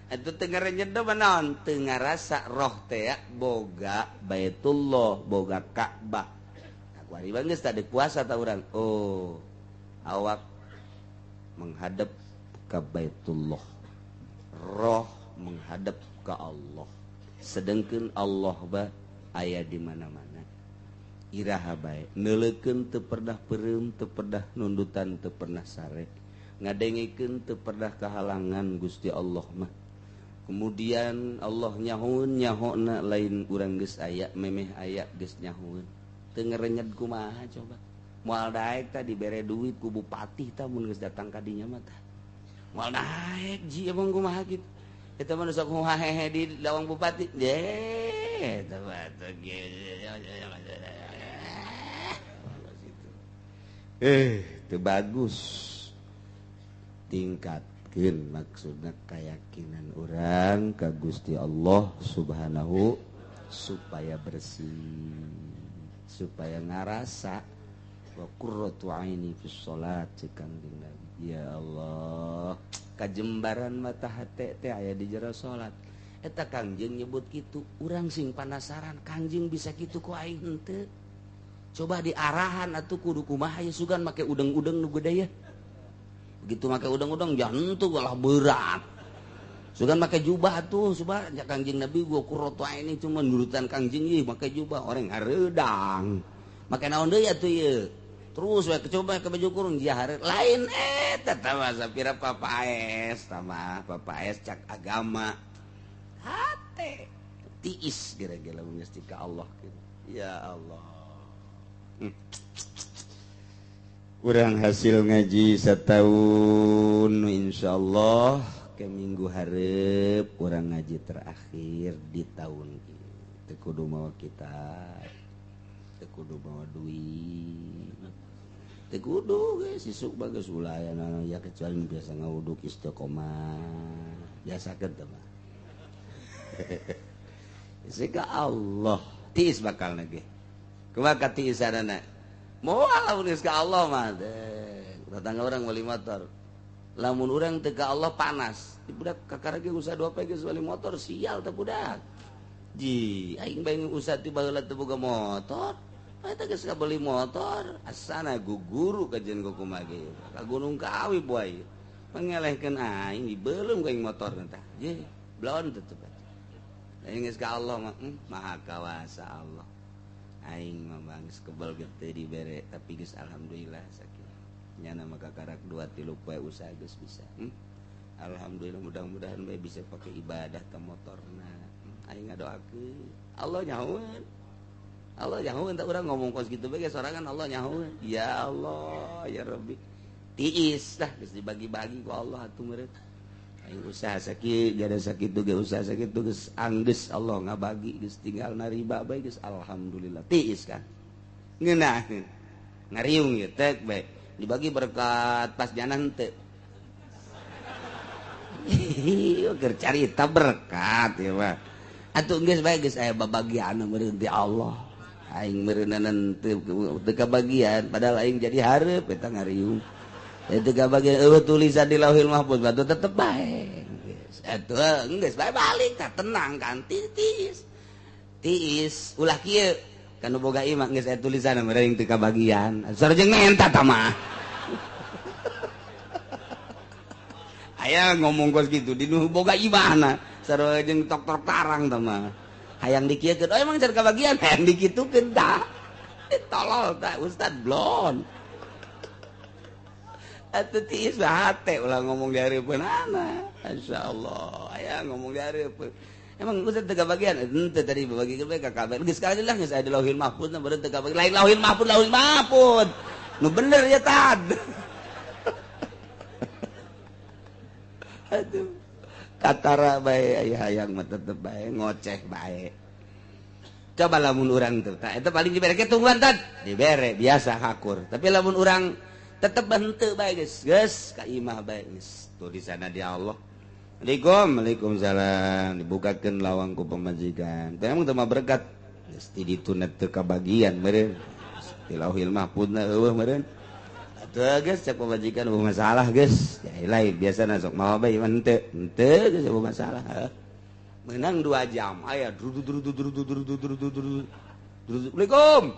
Eta teh ngerenyet mah naon? Teu ngarasa roh teh boga Baitullah, boga Ka'bah. Nah, kuari bang geus tadi puasa ta urang. Oh, awak menghadap ke Baitullah. Roh menghadap ke Allah. Sedengkeun Allah ba aya di mana-mana. Iraha bae neuleukeun teu pernah peureum, teu pernah nundutan, teu pernah sare. Ngadengekeun teu pernah kahalangan Gusti Allah mah. Kemudian Allah nyahoeun nyahona lain urang geus aya memeh aya geus nyahoeun. Teu ngerenyet kumaha coba. Moal daek tah dibere duit ku bupati tah mun geus datang ka dinya mah tah. Moal daek ji emang kumaha kitu. Eta mah nu sok hahehe di lawang bupati. Ye, eta mah teh itu bagus. Tingkatkeun maksudna keyakinan orang ka Gusti Allah Subhanahu supaya bersih, supaya ngarasa wa qurratu aini fi shalat Kangjeng Nabi. Ya Allah, kajembaran mata hate teh aya di jero salat. Eta Kangjeng nyebut kitu, urang sing panasaran Kangjeng bisa kitu ku aing henteu. Coba diarahan atuh kudu kumaha ya sugan make udeng-udeng nu gede ya. Begitu make udeng-udeng jangan tuh lah berat. Sugan make jubah tuh coba ya Kangjeng Nabi gua qurratu aini cuma nurutan Kangjeng ieu make jubah orang hareudang. Make naon deui atuh ieu. Terus we coba ke baju kurung jahar lain eta tah mah sapira papaes tah papaes cak agama. Hate tiis gara-gara mun geus ka Allah gitu. Ya Allah. Kurang hasil ngaji setahun insyaallah ke minggu hareup kurang ngaji terakhir di tahun ini. Teu kudu mawa kitab, teu kudu mawa duit, teu kudu geus isuk bagus ulah aya ya kecuali biasa ngawuduk istiqomah biasakeun teh mah. Sika Allah tiis bakal ge. Kumaha tiisanana? Moal lamun geus ka Allah mah teh. Tetangga urang meuli motor. Lamun urang teu ka Allah panas. Di budak kakara ge usaha dua poe geus meuli motor sial teh budak. Ji, aing bae usaha ti baheula teu boga motor. Eta geus kabeli motor, asana guguru kajian ku kumaha ge. Ka Gunung Kawi boy. Pangelehkeun aing dibeuleum ku aing motor tah. Ji, blon tetep. Aing geus ka Allah mah, maha kawasa Allah. Aing mah bangis kebal gede dibere tapi geus alhamdulillah sakieu. Nyana mah kakarak 2 3 poe usaha geus bisa. Alhamdulillah mudah-mudahan bae bisa pake ibadah ka motorna. Aing ngadoakeun Allah nyahoeun. Allah nyahoeun tah urang ngomong kos kitu bae sorangan Allah nyahoeun. Ya Allah, ya Rabbi. Tiis tah geus dibagi-bagi ku Allah atuh meureun. Aing usaha sakieu jada sakitu ge usaha sakitu geus anggeus Allah ngabagi geus tinggal nariba bae geus alhamdulillah tiis kan ngeunah ngariung ieu teh bae dibagi berkat pas jana henteu keur carita berkat ieu mah atuh geus bae geus aya babagian meureun ti Allah aing meureunna teu kabagian padahal aing jadi hareup eta ngariung. Itu bagian tulisan di Lauhil Mahfuz batu tetep bae. Atuh geus bae balik tah tenang kan tiis. Tiis ulah kieu kan nu boga imah geus aya tulisan meureun teu kabagian. Sareng menta tah mah. Aya ngomong kos kitu di nu boga imahna sareng jeung tok-tok tarang tah mah. Hayang dikieukeun, oh emang can kabagian hayang dikitukeun tah. Tolol tah ustad blon. Atuh tiis hate ulah ngomong di hareupeunana. Masyaallah, aya ngomong di hareupeun. Emang ustad teu kabagian? Henteu tadi babagikeun bae ka kabeh. Geus sekali lah geus aya di Lauhil Mahfuz mah teu kabagian. Lain Lauhil Mahfuz, Lauhil Mahfuz. Nu bener ya tad. Aduh. Katara bae aya hayang mah tetep bae ngoceh bae. Coba lamun urang teh tah eta paling dibere tungguan tad. Dibere biasa hakur. Tapi lamun urang tetep henteu bae geus, geus ka imah bae geus. Tulisanna di Allah. Assalamualaikum, waalaikumsalam. Dibukakeun lawang ku pamajikan. Teh emang teu mah berkat. Geus ti ditu teu kabagian meureun. Di Lauhil Mahfuzna eueuh meureun. Atuh geus cek pamajikan eueuh masalah geus. Ya lain biasana sok mawa bae mah henteu. Henteu geus eueuh masalah. Menang 2 jam aya drudu drudu drudu drudu drudu drudu. Assalamualaikum.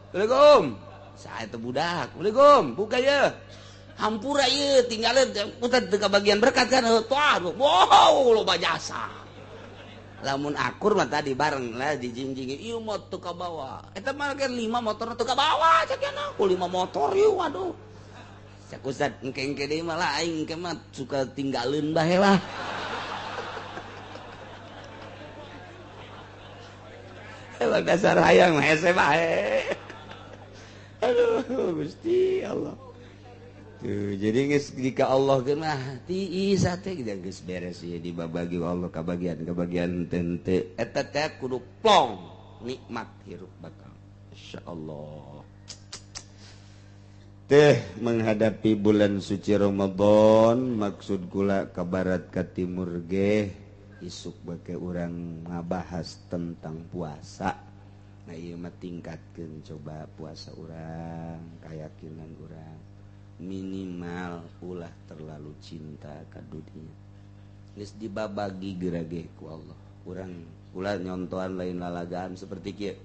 Assalamualaikum. Saha teh budak? Assalamualaikum. Buka ye. Hampura ieu tinggalin ustad teu kabagian berkat kan. Tuah, wow loba jasa. Lamun akur mah tadi bareng lah dijingjing ieu mah teu kabawa. Eta mah kan 5 motor teu kabawa cek aku 5 motor ieu waduh. Cek ustad engke-engke deui mah lah aing engke mah suka tinggalin bae lah. Emang dasar hayang mah hese bae. Aduh Gusti Allah. Tuh, jadi geus jika Allah mah tiis teh geus beres ieu dibabagi Allah kabagian-kabagian teu eta teh kudu plong nikmat hirup bakal insyaallah. Teh menghadapi bulan suci Ramadan maksud kula ka barat ka timur ge isuk bake urang ngabahas tentang puasa. Nah ieu mah tingkatkeun coba puasa urang, keyakinan urang. Minimal ulah terlalu cinta ka dunia. Geus dibabagi gerageh ku Allah. Urang ulah nyontohan lain lalagaan seperti kieu.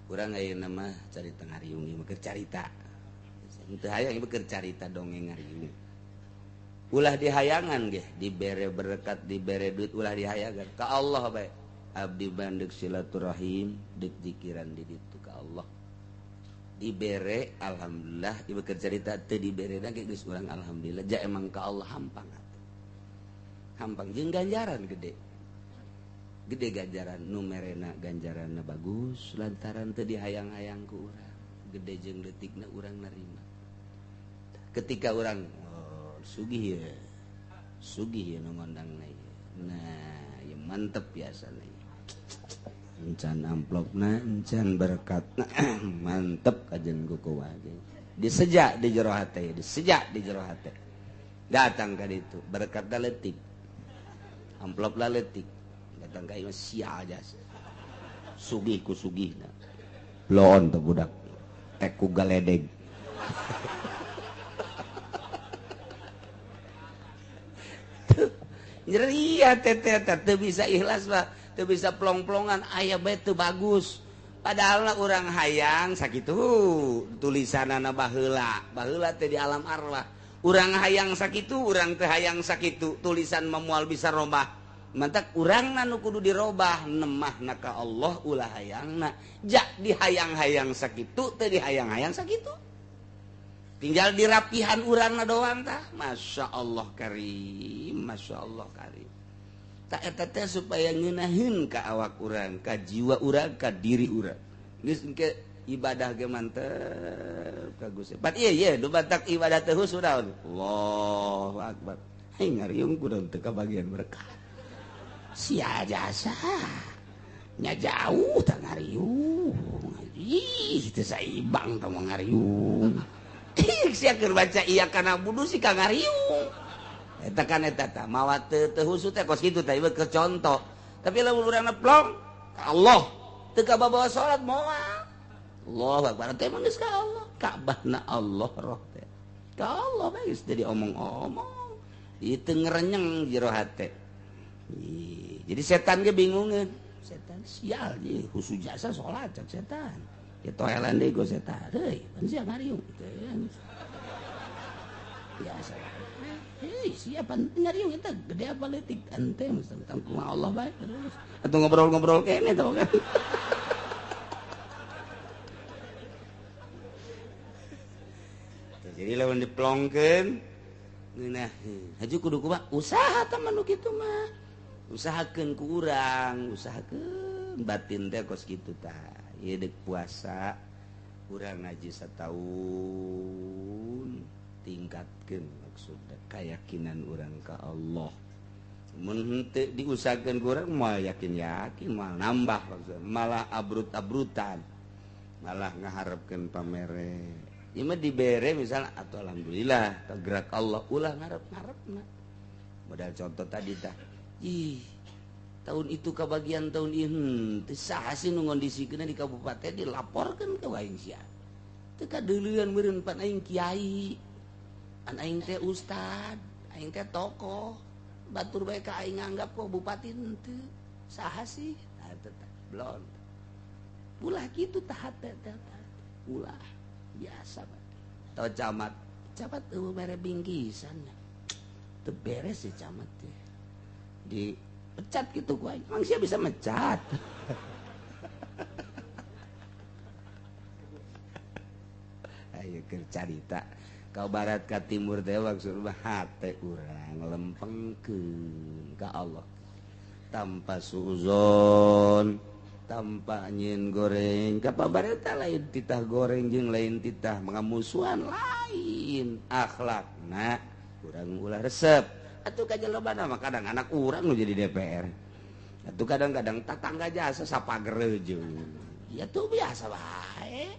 Urang ayeuna mah carita ngariung ieu mah keur carita. Henteu hayang ieu keur carita dongeng ngariung. Ulah dihayangan ge, dibere berkat, dibere duit ulah dihayangan ka Allah bae. Abdi bandek silaturahim, deuk zikiran di ditu ka Allah. Dibere alhamdulillah, ieu keur carita teu dibere da ge geus urang alhamdulillah. Ja emang ka Allah hampang atuh. Hampang jeung ganjaran gede. Gede ganjaran nu merena ganjaranna bagus lantaran teu dihayang-hayang ku urang. Gede jeung leutikna urang narima. Ketika urang oh, sugih ya. Sugih ya nu ngondangna ieu. Nah, ieu mantep biasana ieu. Encan amplopna, encan berkatna, mantep kajen ku wae. Disejak di jero hate, disejak di jero hate. Datang ka ditu, berkatna leutik. Amplopna leutik. Datang ka ieu sia jasa. Sugih ku sugihna. Bloon teh budak. Tek ku galedeg. Nyeri hate teh teu bisa ikhlas mah. Teu bisa plong-plongan aya bae teu bagus. Padahal urang hayang sakitu tulisanana baheula. Baheula teh di alam arwah. Urang hayang sakitu, urang teh hayang sakitu, tulisan mah moal bisa robah. Mantak urangna nu kudu dirobah nemahna ka Allah ulah hayangna. Jak dihayang-hayang sakitu teu dihayang-hayang sakitu. Tinggal dirapihan urangna doang tah. Masya Allah karim, Masya Allah karim. Tak eta teh supaya ngeunaheun ka awak urang, ka jiwa urang, ka diri urang. Geus engke ibadah ge mantep ka Gusti. Pat ieu ye nu batak ibadah teh sudah. Allahu akbar. Hei ngariung kudu teu kabagian berkah. Sia jasa. Nya jauh tah ngariung. Ih teu saibang tah ngariung. Ih sia keur baca iya kana budu si ka ngariung. Eta kan eta tah mawa teu khusus teh kos kitu tah ieu keur contoh. Tapi lamun urangna plong ka Allah teu kabawa salat moal. Allahu akbar teh mah geus ka Allah. Ka'bahna Allah roh teh. Ka Allah bae geus jadi omong-omong. Ieu teu ngerenyeng jero hate. Jadi setan ge bingungeun. Setan sial ye khusus jasa salat cek setan. Ya toelan deui go setan. Heuy, pan sia ngariung. Biasa. Hei, siapa nyariung eta gede apa leutik ente mesti kumaha Allah bae terus. Atuh ngobrol-ngobrol kene tah kan. Jadi lawan diplongkeun ngeunah haju kudu kumaha usaha tah mah nu kitu mah. Usahakeun ku urang, usahakeun batin teh kos kitu tah. Ieu deuk puasa urang ngaji sataun tingkatkeun maksudna keyakinan urang ka Allah. Mun henteu diusahakeun ku urang moal yakin-yakin, moal nambah maksudna, malah abrut-abrutan, malah ngaharepkeun pamere. Ieu mah dibere misalnya atau alhamdulillah gerak Allah ulah ngarep-ngarepna. Modal contoh tadi tah. Ih, tahun itu kabagian tahun ieu teu saha sih nu ngondisikeun di kabupaten dilaporkeun ka aing sia. Teu kadeuleuan meureun pan aing kiai. An aing teh ustad, aing teh tokoh. Batur bae ka aing nganggap kok bupati henteu. Saha sih? Tah teh belon. Ulah kitu tah teh teh. Ulah biasa atau camat camat eueuh mere bingkisan teu beres si camat teh dipecat gitu ku aing emang sia bisa mecat. Ayo keur carita ka barat ka timur teh maksud mah hate urang lempengkeun ka Allah tanpa suuzon tanpa nyin goreng ka pabareta lain titah goreng jeung lain titah mengamusuhan lain akhlakna urang ulah resep atuh ka jelema mah kadang anak urang nu jadi DPR atuh kadang-kadang tatangga jasa sapagerejeun ya tuh biasa bae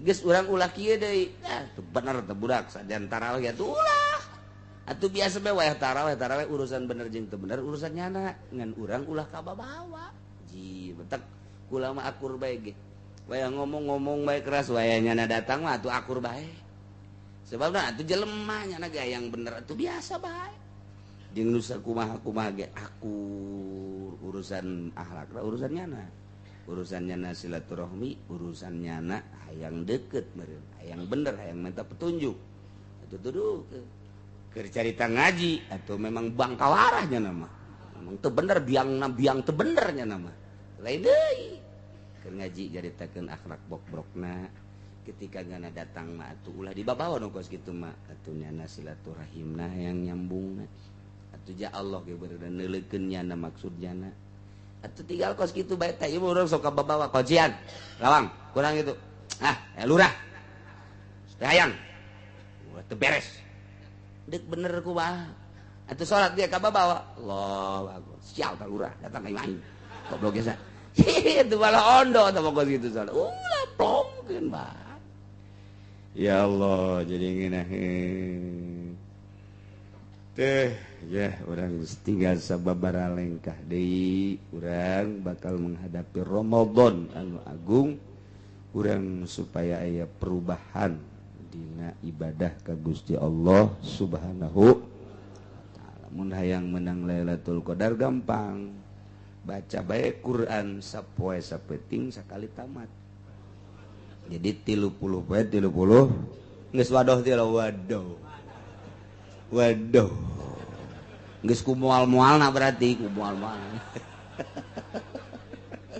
geus urang ulah kieu deui nah teu bener teu budak sajan tarawih atuh ulah atuh biasa bae wayah tarawih urusan bener jeung teu bener urusan nyana ngan urang ulah kababawa. Ji betek kula mah akur bae ge. Waya ngomong-ngomong bae keras waya nyana datang mah atuh akur bae. Sebabna atuh jelema nyana ge yang bener atuh biasa bae. Jeung nu sakumaha-kumaha ge akur urusan akhlak urusan nyana. Urusan nyana silaturahmi, urusan nyana hayang deket meureun, hayang bener, hayang minta petunjuk. Atuh tuduh keur carita ngaji atuh memang bangkawarah nyana mah. Memang teu bener biangna biang teu bener nyana mah. Lain deui keur ngaji caritakeun akhlak bokbrokna ketika ngana datang mah atuh ulah dibabawa nu kos kitu mah atuh nyana silaturahimna hayang nyambungna atuh ja Allah ge beureunan neuleukeun nyana maksud nyana atuh tinggal kos kitu bae teh ieu urang sok kababawa kuncian lawang kurang itu ah lurah teh hayang teu beres deuk bener kumaha atuh salat dia kababawa Allahu akbar sial tah lurah datang ka imah goblok geus itu malah ondo atau pokok gitu salah ulah plongkeun bae ya Allah jadi ngeunaheun teh ya urang tinggal sababaraha lengkah deui urang bakal menghadapi Ramadan anu agung urang supaya aya perubahan dina ibadah ka Gusti Allah Subhanahu wa taala. Mun hayang menang Lailatul Qadar gampang baca bae Quran sapoe sapeting sakali tamat. Jadi 30 poe 30 geus wadoh teh wadoh. Waduh. Geus ku moal-moalna berarti ku moal-moal.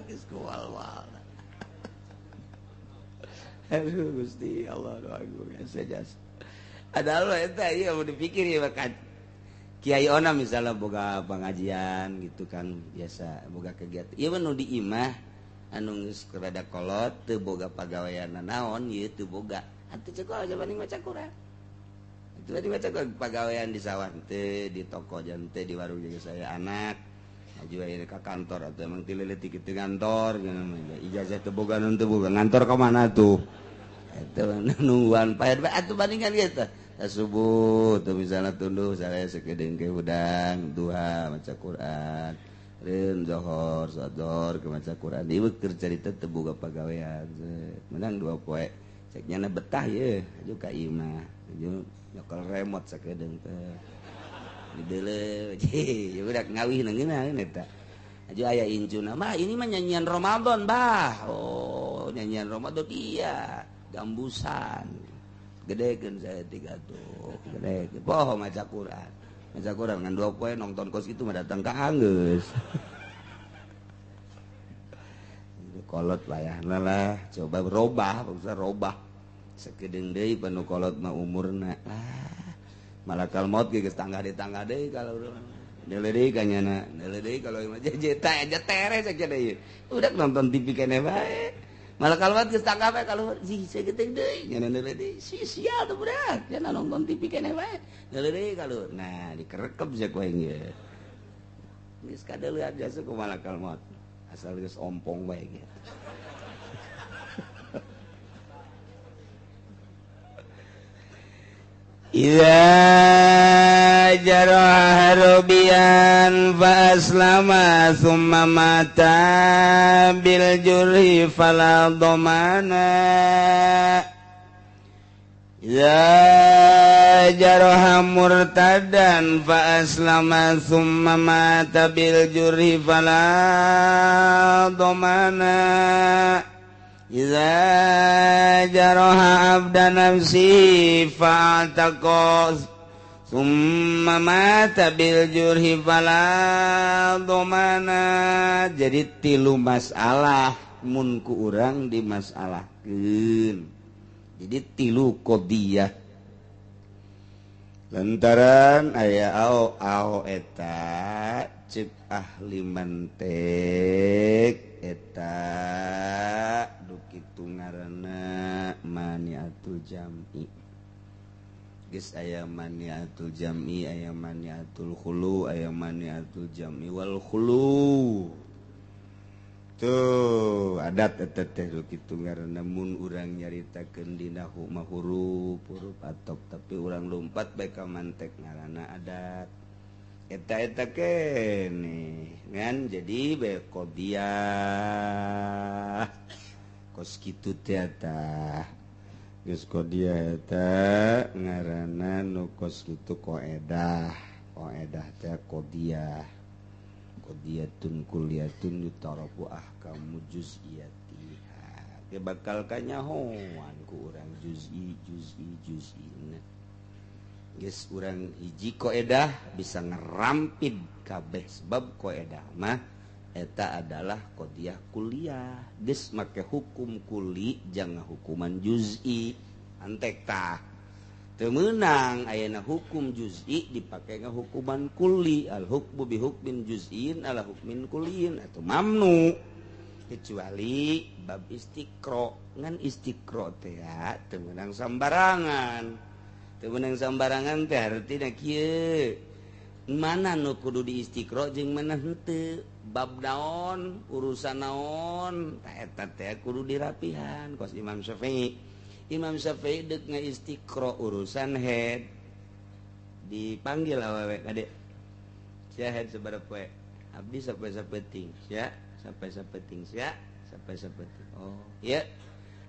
Geus ku moal-moalna. Aduh Gusti Allah agung saja. Ada Allah eta ieu mun dipikir ieu kan. Kiai Ona misalnya boga pengajian gitu kan biasa boga kegiatan. Ieu mah nu di imah anu geus rada kolot teu boga pagawean naon ieu teu boga. Atuh cek aja banding maca Quran. Itu tadi maca pagawean di sawah teu, di toko jan teu, di warung jeung saya anak. Maju aya ka kantor atuh emang ti leutik kitu ngantor ijazah teu boga nun teu boga ngantor ka mana tuh. Eta nungguan paed bae atuh bandingan kitu. Subuh tuh misalnya tunduh saya sekedeng ke hudang duha maca Quran reun zohor salat zohor ke maca Quran ieu keur carita teu boga pagawean menang dua poe cek nyana betah ye aju ka imah aju nyokel remote sakedeung teh dideuleu ye budak ngawih ngeunah eta aju aya incuna mah ini mah nyanyian Ramadan bah oh nyanyian Ramadan iya gambusan Gedekeun saeutik atuh, gedekeun. Poho maca Quran. Maca Quran ngan 2 poe nonton kos kitu mah datang ka anggeus. Kolot wayahna lah, coba robah, bangsa robah. Sakedeung deui panu kolot mah umurna. Ah, malakal maut ge geus tangga deui kalau deuleu deui ka nyana, deuleu deui kalau mah jeje aja tere sakedeung deui. Udah nonton TV keneh bae. Malakal maut geus tangga bae kalau si sakedeung deui, nyana deuleu deui. Si sia tuh budak, nyana nonton TV keneh bae. Deuleu deui kalau. Nah, dikerekep sia ku aing ieu. Geus kadeuleun jasa ku malakal maut. Asal geus ompong bae gitu. Idza jaraha rubian fa aslama thumma mata bil jurhi fala dhamana. Idza jaraha murtadan fa aslama thumma mata bil jurhi fala dhamana. Iza jaraha abda nafsi fa'ataqa summa mata bil jurhi fala dhamana. Jadi tilu masalah mun ku urang dimasalahkeun. Jadi tilu qadiyah. Lantaran aya ao ao eta cek ahli mantik eta kitu ngaranna maniatul jam'i. Geus aya maniatul jam'i, aya maniatul khulu, aya maniatul jam'i wal khulu. Tuh adat eta teh kitu ngaranna mun urang nyaritakeun dina huruf huruf atok tapi urang lompat bae ka mantek ngaranna adat. Eta-eta keneh ngan jadi bae qadiyah. Kos kitu teh tah geus qadiyah eta ngaranna nu kos kitu qaedah. Qaedah teh qadiyah. Qadiyatun kulliyatun yutarafu ahkamu juz'iyatiha. Ge bakal kanyahoan ku urang juz'i juz'i juz'ina. Geus urang hiji qaedah bisa ngerampid kabeh sebab qaedah mah eta adalah qadiyah kuliah. Geus make hukum kuli jangan hukuman juz'i. Antek tah teu meunang ayeuna hukum juz'i dipake ngahukuman kuli. Al hukmu bi hukmin juz'in ala hukmin kuliin atau mamnu kecuali bab istiqro. Ngan istiqro teh teu meunang sambarangan. Teu meunang sambarangan teh artina kieu, mana nu kudu diistiqro jeung mana henteu, bab naon urusan naon ta eta teh kudu dirapihan. Kos Imam Syafi'i, Imam Syafi'i deuk ngaistiqro urusan head dipanggil awewe kade sia head sabaraha poe abdi sampai sapeting sia sampai sapeting sia sampai sapeting. Oh iya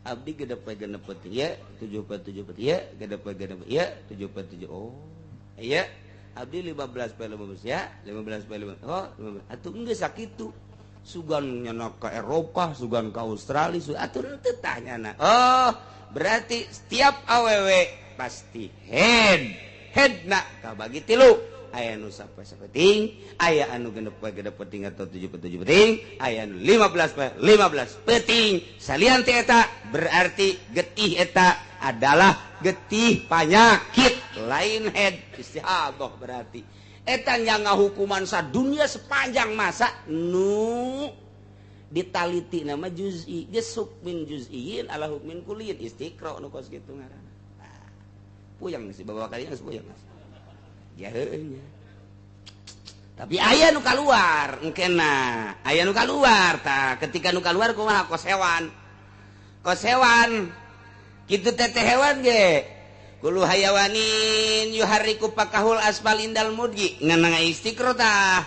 abdi gede poe genep peting ya 7 poe 7 peting ya gede poe genep ya 7 poe 7. Oh iya abdi 15 poe 15 ya 15 poe 15. Oh 15 atuh geus sakitu sugan nyana ka Eropa sugan ka Australia atuh teu tah nyana. Oh berarti setiap awewe pasti head headna kabagi tilu. Aya nu sampai sapeting, aya anu genep poe genep peting atau 7 poe 7 peting, aya anu 15 poe 15 peting. Salian ti eta berarti getih eta adalah getih panyakit lain head istihadah. Berarti eta nya ngahukuman sadunia sepanjang masa nu ditaliti nama juz'i geus hukmin juz'iyin ala hukmin kuliyin istiqra nu kos kitu ngaranna. Ah, puyeng sih bawa kali geus puyeng. Ya heueuh nya. Tapi aya nu kaluar engkena, aya nu kaluar tah ketika nu kaluar kumaha kos hewan. Kos hewan kitu teh hewan ge. Kulu hayawanin yuharriku pakahul asfal indal mudgi ngan istiqra tah.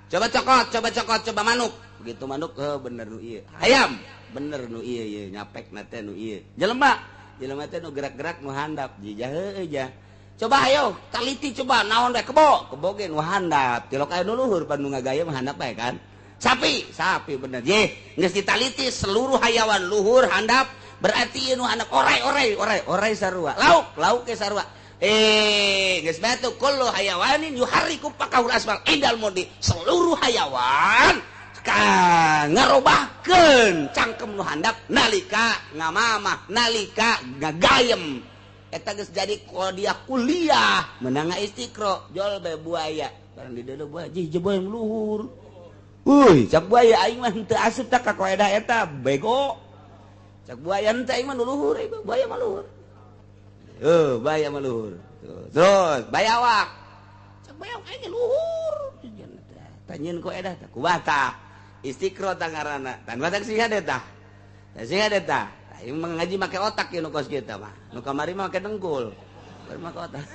Coba cokot, coba cokot, coba manuk. Begitu manuk heuh bener nu ieu. Hayam bener nu ieu ieu nyapekna teh nu ieu. Jelema, jelema teh nu gerak-gerak nu handap jijah heueuh jah. Coba ayo taliti coba naon bae kebo, kebo ge nu handap. Tilok aya nu luhur pan nu ngagaya mah handap bae kan. Sapi, sapi bener. Ye, geus ditaliti seluruh hayawan luhur handap Berarti ieu nu handap orai orai orai orai sarua. Lauk lauk ge sarua. Geus batu kullu hayawanin yuharriku fakahul asfal indal mudi. Seluruh hayawan ka ngarobahkeun cangkem nu handap nalika ngamamah nalika ngagayem. Eta geus jadi dia kuliah menang istiqro jol bae buaya. Barang di deuleu buaya jih jeboy luhur. Uy, cak buaya aing mah henteu asup tah ka koedah eta bego. Cak buaya henteu aing mah nu luhur, buaya mah luhur. Heuh, buaya mah luhur. Terus bayawak. Cak bayawak aing luhur. Tanyeun koedah tah kumaha tah? Istiqro tah ngaranna. Tan batak sing hade tah. Tah sing hade tah. Aing mah ngaji make otak ieu nu kos kieu mah. Nu kamari mah make dengkul. Baru make otak.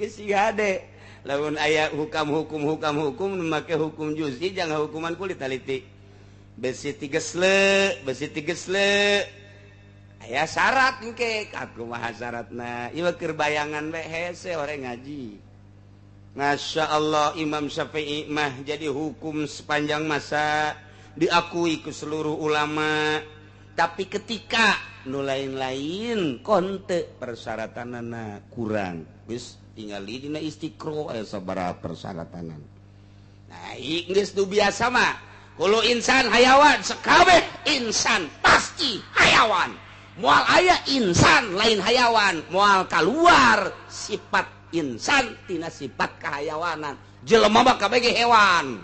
Geus sing hade. Lamun aya hukam hukum hukam hukum make hukum juzi jangan hukuman kulit taliti besi tigesle besi tigesle aya syarat engke kumaha syaratna ieu keur bayangan we hese orang ngaji. Masya Allah Imam Syafi'i mah jadi hukum sepanjang masa diakui ke seluruh ulama, tapi ketika nu lain-lain konte persyaratanana kurang geus tinggal dina istiqro aya sabaraha persyaratanan. Nah, geus nu biasa mah kullu insan hayawan, sakabeh insan pasti hayawan. Moal aya insan lain hayawan, moal kaluar sifat insan tina sifat kahayawanan. Jelema mah kabeh ge hewan.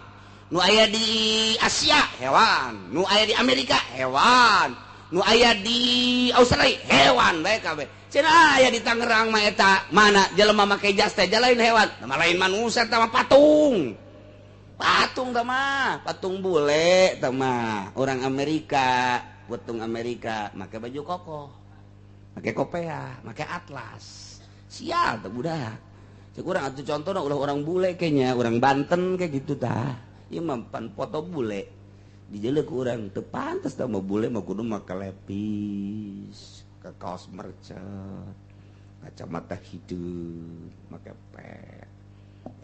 Nu aya di Asia hewan, nu aya di Amerika hewan, nu aya di Australia hewan bae kabeh. Cenah aya di Tangerang mah eta mana jelema make jas teh lain hewan, mah lain manusia tah mah patung. Patung tah mah, patung bule tah mah, orang Amerika, patung Amerika make baju koko, make kopea, make atlas. Sial tah budak. Cek urang atuh contohna ulah orang bule kayaknya, orang Banten kayak gitu tah. Ieu mah pan foto bule. Dijeuleuh ku urang teu pantes tah mah bule mah kudu make lepis, ke kaos mercet, kacamata hideung, make pet.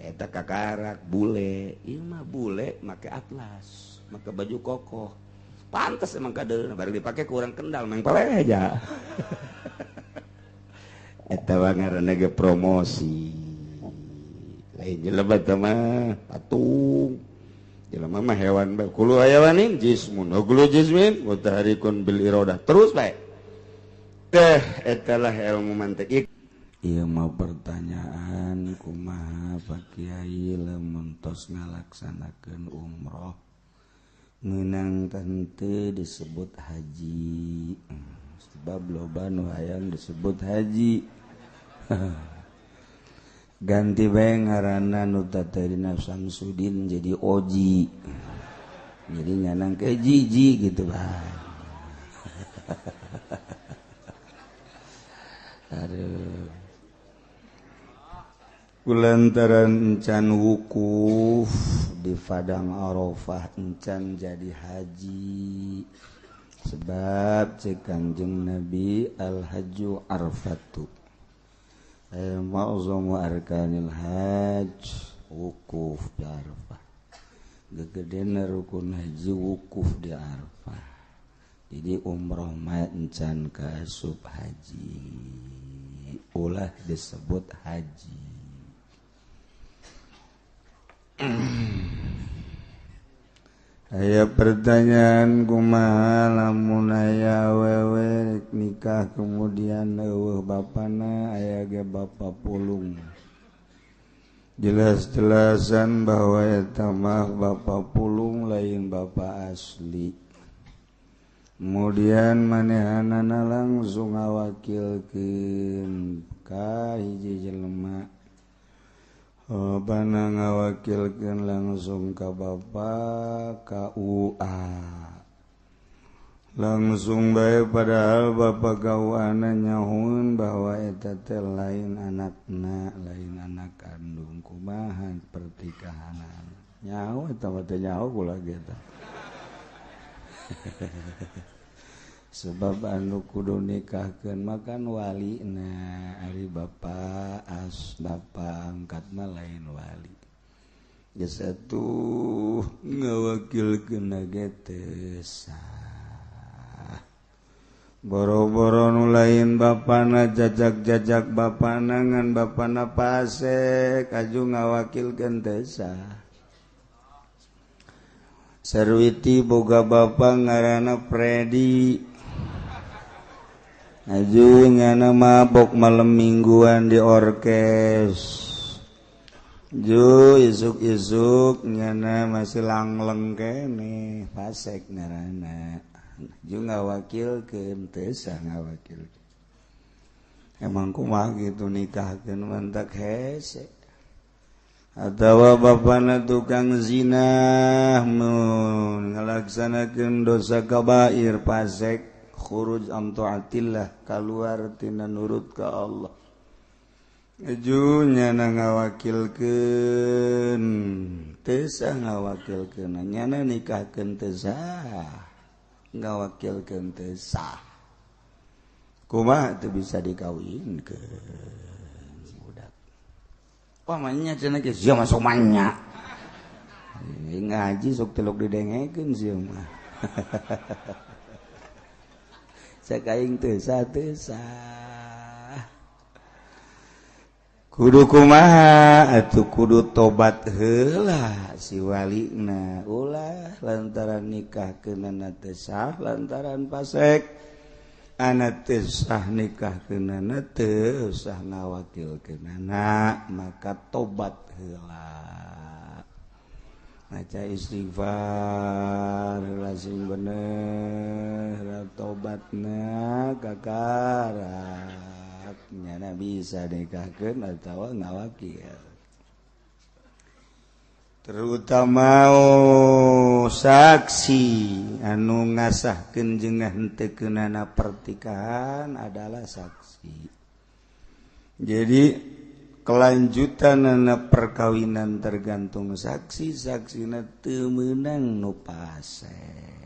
Eta kakarak bule, ieu mah bule make atlas, make baju kokoh. Pantes emang kadeuleuh bari dipake ku urang Kendal meng peleh aja. Eta mah ngaranna ge promosi. Lain jelema teh mah patung. Jelema mah hewan bae. Kullu hayawanin jismun, wa kullu jismin mutaharrikun bil iradah. Terus bae. Teh etalah ilmu mantik. Ieu mah pertanyaan kumaha Pak Kiai lamun tos ngalaksanakeun umroh ngeunang teu disebut haji. Sebab loba nu hayang disebut haji. Ganti bae ngaranna nu tatadina Samsudin jadi Oji. Jadi nyanang ke jiji gitu bae. Aduh. Kulantaran encan wukuf di Padang Arafah encan jadi haji. Sebab cek Kanjeng Nabi al-hajju arfatu. Ma'zamu arkanil hajj wukuf di Arafah. Gegedena rukun haji wukuf di Arafah. Jadi umroh mah encan kaasup haji. Ulah disebut haji. Aya pertanyaan kumaha lamun aya awewe nikah kemudian eueuh bapana aya ge bapa pulung. Jelas-jelasan bahwa eta mah bapa pulung lain bapa asli. Kemudian manehanana langsung ngawakilkeun ka hiji jelema. Bana ngawakilkeun langsung ka bapa KUA. Langsung bae padahal bapa KUA na nyahueun bahwa eta teh lain anakna, lain anak kandung. Kumaha pertikahanan. Nyaho eta mah teh nyaho kula ge teh. Sebab anu kudu nikahkeun makan walina ari bapa as bapa angkat mah lain wali. Geus atuh ngawakilkeun ge teu sah. Boro-boro nu lain bapana jajak-jajak bapana ngan bapana pasek aju ngawakilkeun teu sah. Sarwiti boga bapa ngaranna Predi. Aju nyana mabok malam mingguan di orkes. Ju isuk-isuk nyana masih langleng kene pasek ngaranna. Ju ngawakilkeun teu sah ngawakilkeun. Emang kumaha kitu nikahkeun mantak hese. Atawa bapana tukang zina mun ngalaksanakeun dosa kabair pasek khuruj an taatillah kaluar tina nurut ka Allah. Ju nyana ngawakilkeun teu sah ngawakilkeun nyana nikahkeun teu sah ngawakilkeun teu sah. Kumaha teu bisa dikawinkeun budak. Wah manya cenah ge sia masuk manya. Ngaji sok telok didengekeun sia mah. Cek aing teu sah teu sah. Kudu kumaha atuh kudu tobat heula si walina ulah lantaran nikahkeunana teu sah lantaran pasek ana teu sah nikahkeunana teu sah ngawakilkeunana maka tobat heula maca istighfar heula sing bener tobatna kakarak nyana bisa nikahkeun atawa ngawakil. Terutama saksi anu ngasahkeun jeung henteu keunana pertikahan adalah saksi. Jadi kelanjutanana perkawinan tergantung saksi, saksina teu meunang nu pasek.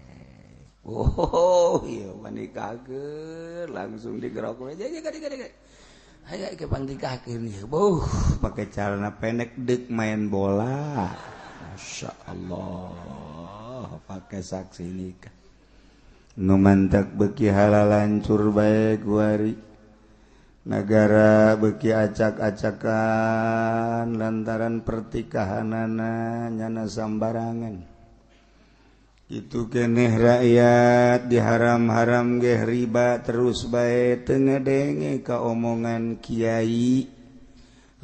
Oh iya menikahkeun langsung digerok we aja kadi. Hayo ke pangnikahkeun ieu. Buh, pake celana pendek deuk main bola. Masya Allah, pakai saksi nikah. Nu mantak beuki halalancur bae kuari. Nagara beuki acak-acakan lantaran pertikahanana nyana sambarangan. Itu keneh rakyat diharam-haram geh riba terus bae teu ngadenge ka omongan kiai.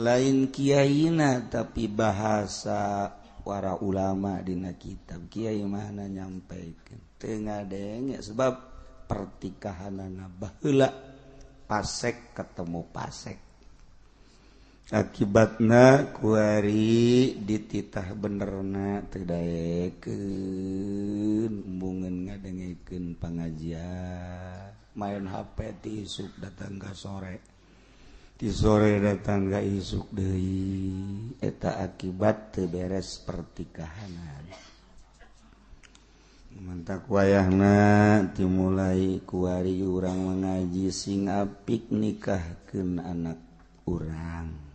Lain kiaina tapi bahasa para ulama dina kitab kiai mana nyampaikeun teu ngadenge sebab pertikahanana baheula pasek ketemu pasek. Akibatna kuari dititah benerna teu daekeun embungeun ngadengekeun pangajian main HP ti isuk datang ka sore ti sore datang ka isuk deui eta akibat teu beres pertikahanan. Mantak wayahna dimulai kuari urang mengaji sing apik nikahkeun anak urang.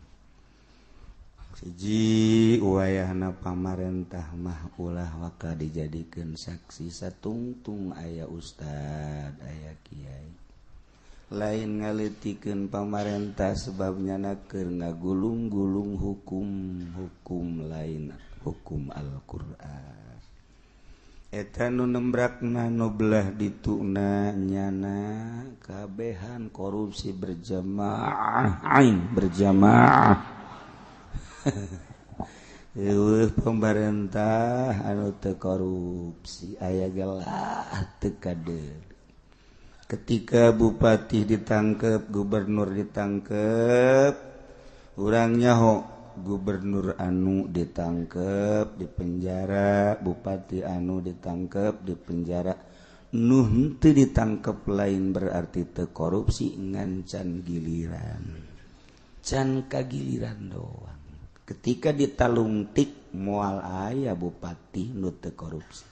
Siji wayahna pamarentah mah ulah waka dijadikeun saksi satungtung aya ustad aya kiai. Lain ngaleutikeun pamarentah sebab nyana keur ngagulung-gulung hukum-hukum lain hukum Al-Qur'an. Eta nu nembrakna nu belah dituna nyana kabehan korupsi berjamaah aing berjamaah. Eueuh pemerintah anu teu korupsi aya gelah teu kadeul. Ketika bupati ditangkep, gubernur ditangkep, urang nyaho gubernur anu ditangkep di penjara, bupati anu ditangkep di penjara. Nu henteu ditangkep lain berarti teu korupsi ngan can giliran. Can kagiliran doang. Ketika ditalungtik moal aya bupati nu teu korupsi.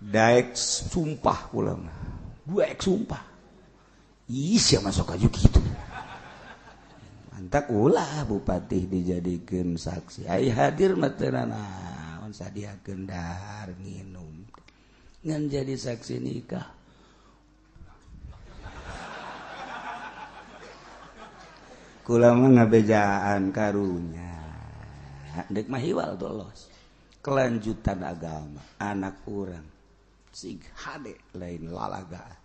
Daek sumpah kula mah. Daek sumpah. Ih sia masuk aja kitu. Mantak ulah bupati dijadikeun saksi. Ai hadir mah teu nanaon sadiakeun dahar nginum. Ngan jadi saksi nikah. Kula mah ngabejaan karunya. Dek mah hiwal los. Kelanjutan agama anak urang sing hade lain lalaga.